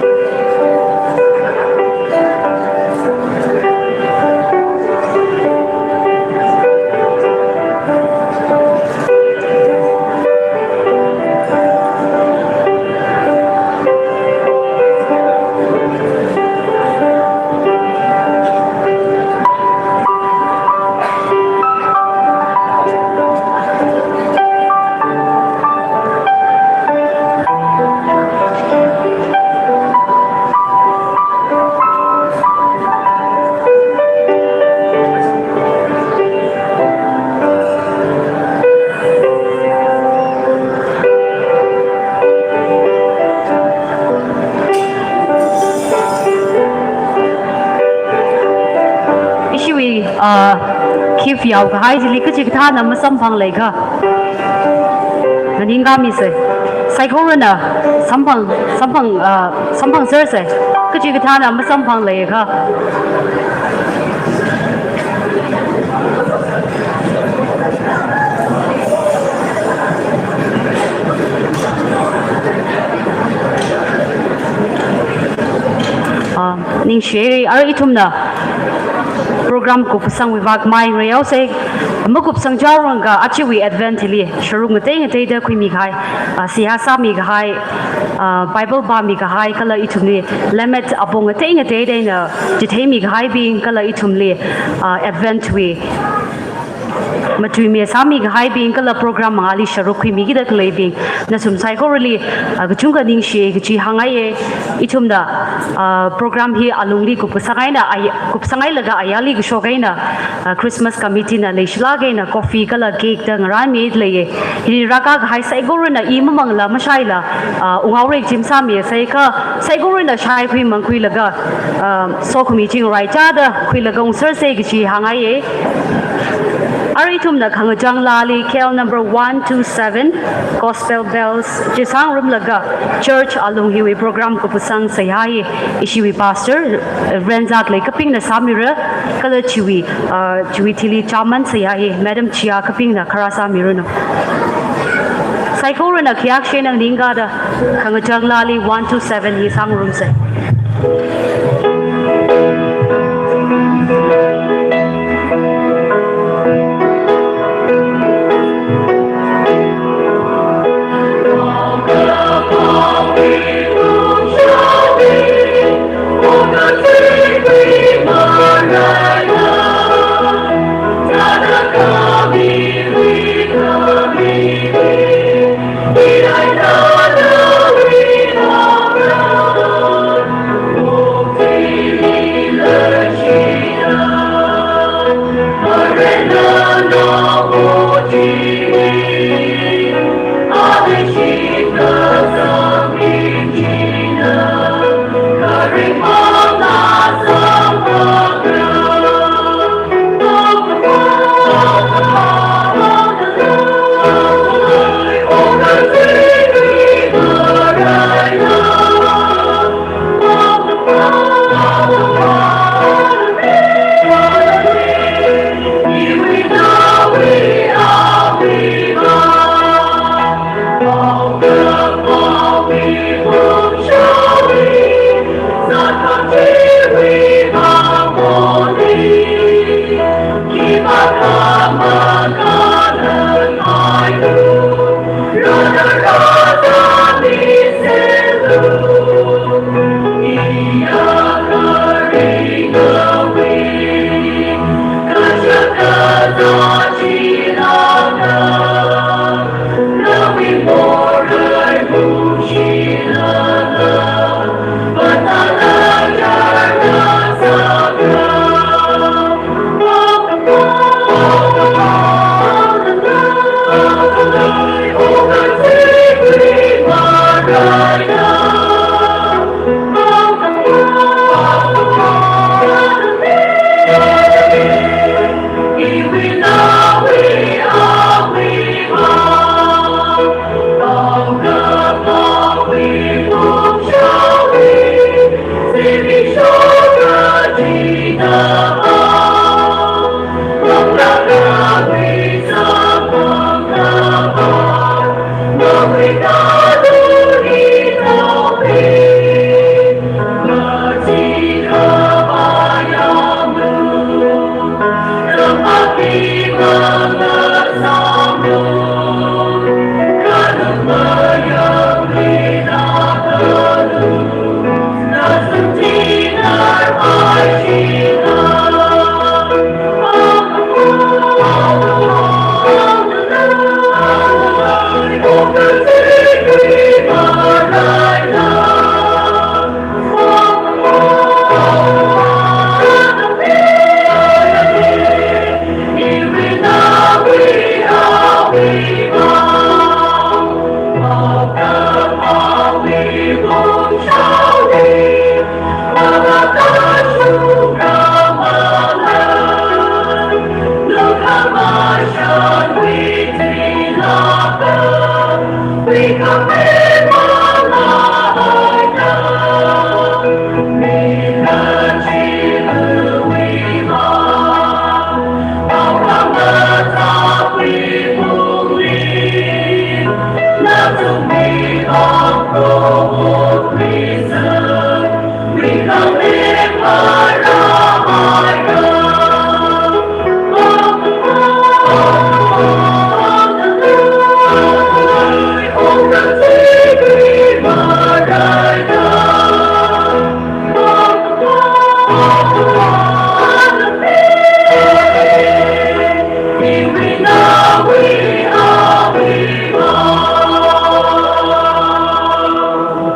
Ah, khif yaokahai chili kachikathāna masamphang leikha, nganingkāmisa. Saikorana samphang, samphang, ah, samphangsersa. Kachikathāna masamphang leikha. Ah, ningshi, ara ithumna program kupsangwui vak mai ngareosa. Makupsang chaorangkha ajawui Advent hili sharuk ngatei ngateida khuimikahai, ah, seihā sāmikahai, ah, Bible pāmikahai, kala ithumli lemmet apong ngatei ngateida eina chitheimikahaibing, kala ithumli, ah, Advent wui matuimi sāmikahaibing, kala program mangāli sharuk khuimikida khaleibing, nathum saikorali, ah, kachungkha ningshi kachi hāngngaiya. Ithumna, ah, program hi alungli kupsang eina, ai-, kupsang hailaga ayarli kashok eina, ah, Christmas committee na leishilāk eina coffee kala cake da ngarānmi leiya. Hili rākākahai saikorana i mamangla mashaila, ah, ungao rek chim sāmisa kha, saikorana shaikhui mangkhuilaga, ah, sokhami chingrai chāda khuilaga ungsersa kachi hāngngaiya. Ara ithumna khangachāng laali K L number one two seven, Gospel Bells chi sāngarumlaga church alung hiwui program kupsang seihā hi ishiwui pastor, Reverend Zaklei kapingna sāmira, kala chiwui, ah, chiwui thili chairman seihā hi Madam Chia kapingna kharā sāmiranu. Saikorana khayākshi eina nganingkāda khangachāng laali one two seven hi sāngarumsa.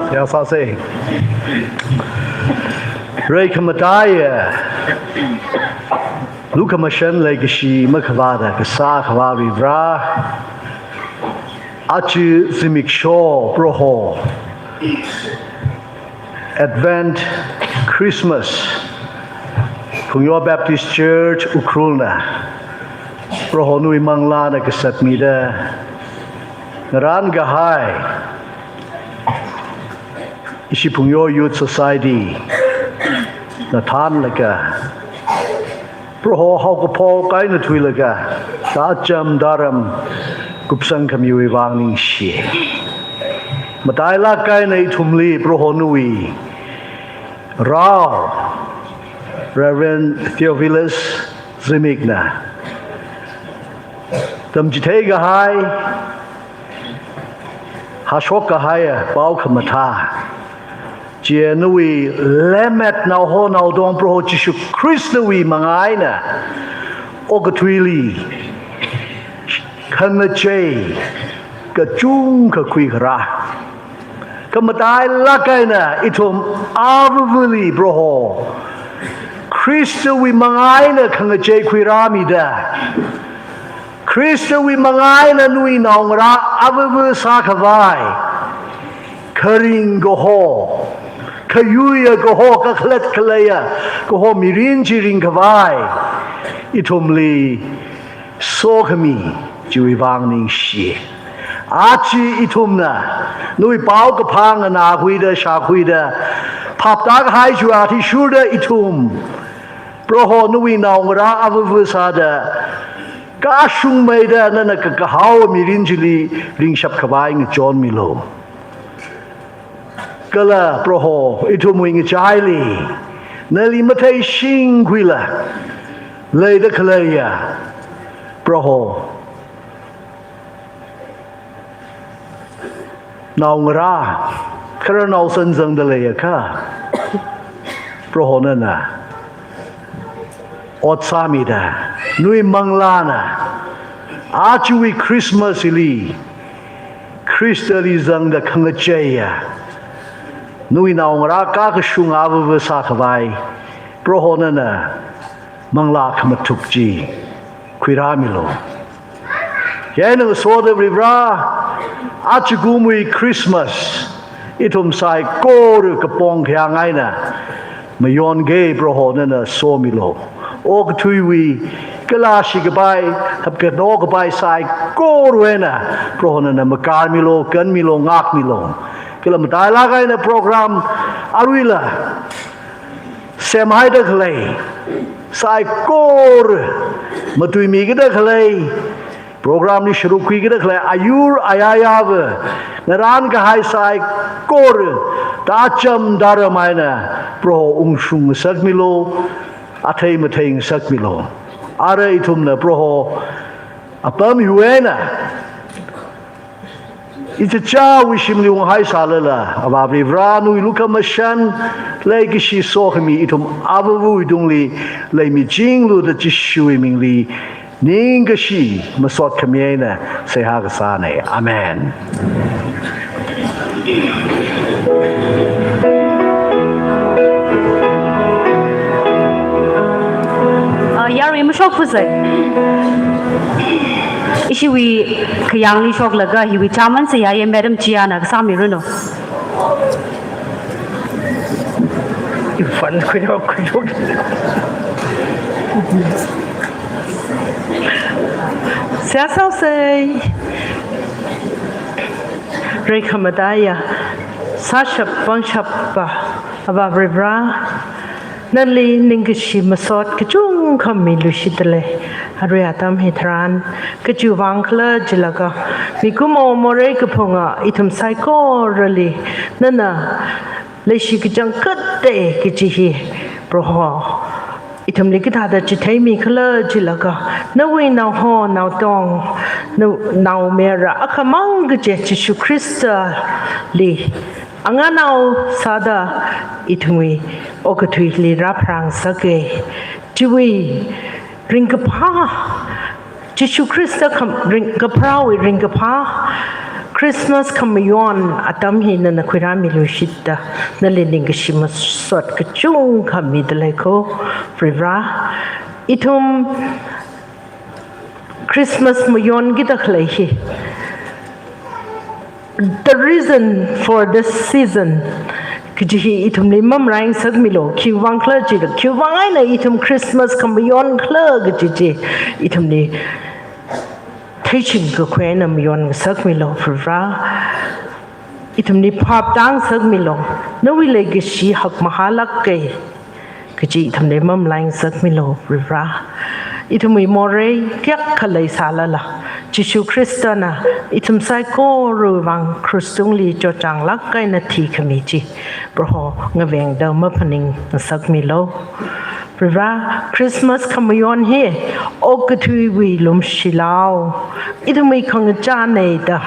Seihā sāsa. Rai khamataiya, lukhamashan leikashi makhavāda kasā Akhava Varivara, aja zimiksho Proho, Advent, Christmas, Phungyo Baptist Church Ukhrulna Proho nawui manglāna kasatmida ngarānkahai ishi Phungyo Youth Society na thānlaga, Proho haokaphok eina thuilaga, tācham tāram kupsangkhamiwui vang ningshi. Matailāk eina ithumli Proho nawui rao, Reverend Theophilus Zimikna tamchitheikahai, hāshokkahaiya pao khamathā chi nawui lemmet naoho naotong Proho Jishu Khristawui manga eina okathuili khangachei kachungkha khuikharā. Kha matailāk eina ithum avavali Proho Khristawui manga eina khangachei khuirāmida, Khristawui manga eina nawui naongarā avava sākhavai, kharing kaho, khayuiya kaho, kakhalat khaleiya kaho mirin chi ringkhavai ithumli sokhami chiwui vang ningshi. Aja ithumna nawui paokaphā nganākhuida, shākhuida, phaptākahai chiwui athishurda ithum Proho nawui naongarā avava sāda kashungmeida nana kakahao mirin chili ringshap khavai ngachonmilu. Kala Proho, ithumwui ngachaili nali matheishingkhuila leida khaleiya Proho, naongarā khararnao sanzangda leiakha, Proho nana ot sāmida, nawui manglāna ajawui Christmas hili Khristali zangda khangacheiya nawui naongarā kakashung avava sākhavai Proho nana manglā khamathuk chi khuirāmilu. Chieina ngasoda Varivara, ajakumwui Christmas ithum saikora kapong khayang eina mayonkei Proho nana somilu. Okathuiwui kalāshi kapai, hapkano kapai saikora eina Proho nana makarmilu, kanmilu, ngākmilu. Kala matailāk eina program aruila semhaida khalei saikora, matuimikida khalei, program li sharuk khuikida khalei ayur ayayava ngarānkahai saikora tācham tāram eina Proho ungshung ngasakmilu, athei mathei ngasakmilu. Ara ithumna Proho apam hiwui eina ichichāwui shimli unghai sālala, Avā Varivara nawui lukhamashan leikashi sokhami ithum avavawui tungli leimichinglu da Jishuwui mingli ningkashi masot khami eina seihā kasāna. Amen. Ah, yarui mashok fusai. Ishiwui khayangli shoklaga hiwui chairman seihā ye Madam Chiana kasāmi runu. Fund khuiyok khuiyok. Seihā sāsai. Rai khamataiya, sāshap pangshappa Avā Varivara, nali ningkashi masot kachungkha miluishitdalei. Arui atam hitharan, kachiwui vang khala jilaga, mikumo morei kaphunga ithum saikorali nana leishi kachangkhatta kaji hi Proho, ithumli kathāda chitheimi khala jilaga, nawui naoho, naotong, nao, naomayara akhamang kaji Jishu Khristali anganao sāda ithumwui okathuili rāpharāngasaka. Chiwui ringkaphā, Jishu Khrista kham, ring, kapharāwui ringkaphā, Christmas khamayon atam hi nana khuirāmilu shida, nali ningkashi masot kachungkha mida leiko, Varivara. Ithum Christmas mayonkida khalei hi, the reason for this season kaji hi ithumli mamalai ngasakmilu. Khiwuivang khala jida, khiwuivang eina ithum Christmas khamayon khala kaji chi ithumli theiching kakhui eina mayon ngasakmilu, Varivara. Ithumli phap tāngasakmilu. Nawui leikashi hakmahālāka kaji ithumli mamalai ngasakmilu, Varivara. Ithumwui morei kayākha leisālala, Jishu Khristana ithum saikorawui vang krush tungli chotchānglāk eina thikhami chi, Proho, ngavengda maphaning ngasakmilu. Varivara, Christmas khamayon hi okathuiwui lumshilao, ithumwui khangachāna da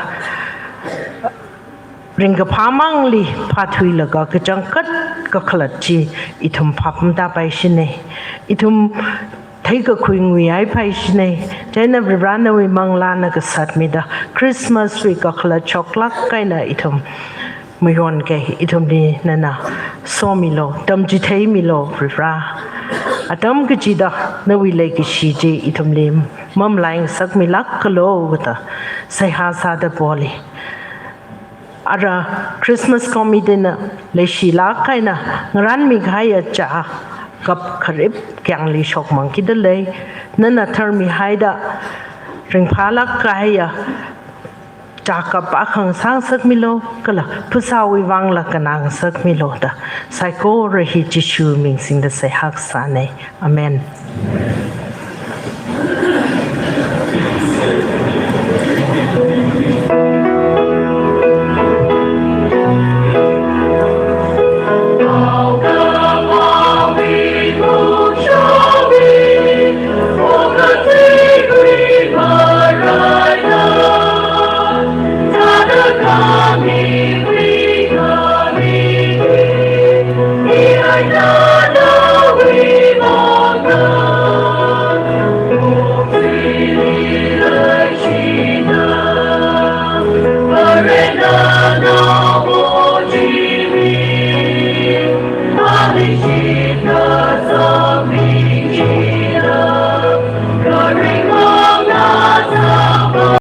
ringkaphā mangli phāthuilaga kachangkhat kakhalat chi ithum phap matāpaishina. Ithum theikakhui nguihaipaishina. Chieina Varivara, nawui manglāna kasat mida Christmas wui kakhalat shoklāk eina ithum mayonki. Ithumli nana somilu, tamchitheimilu, Varivara. Atam kachida nawui leikashi chi ithumli mamalai ngasakmilākalu da seihā sāda poli. Ara Christmas committee na leishilāk eina ngarānmi kahaiya chākap kharip kayāngli shokmangkida lei. Nana tharmihaida ringphālāk kahaiya chākap akha sāngasakmilu, kala phasāwui vangla kannā ngasakmilu da saikora hi Jishu ming singda seihā kasāna. Amen.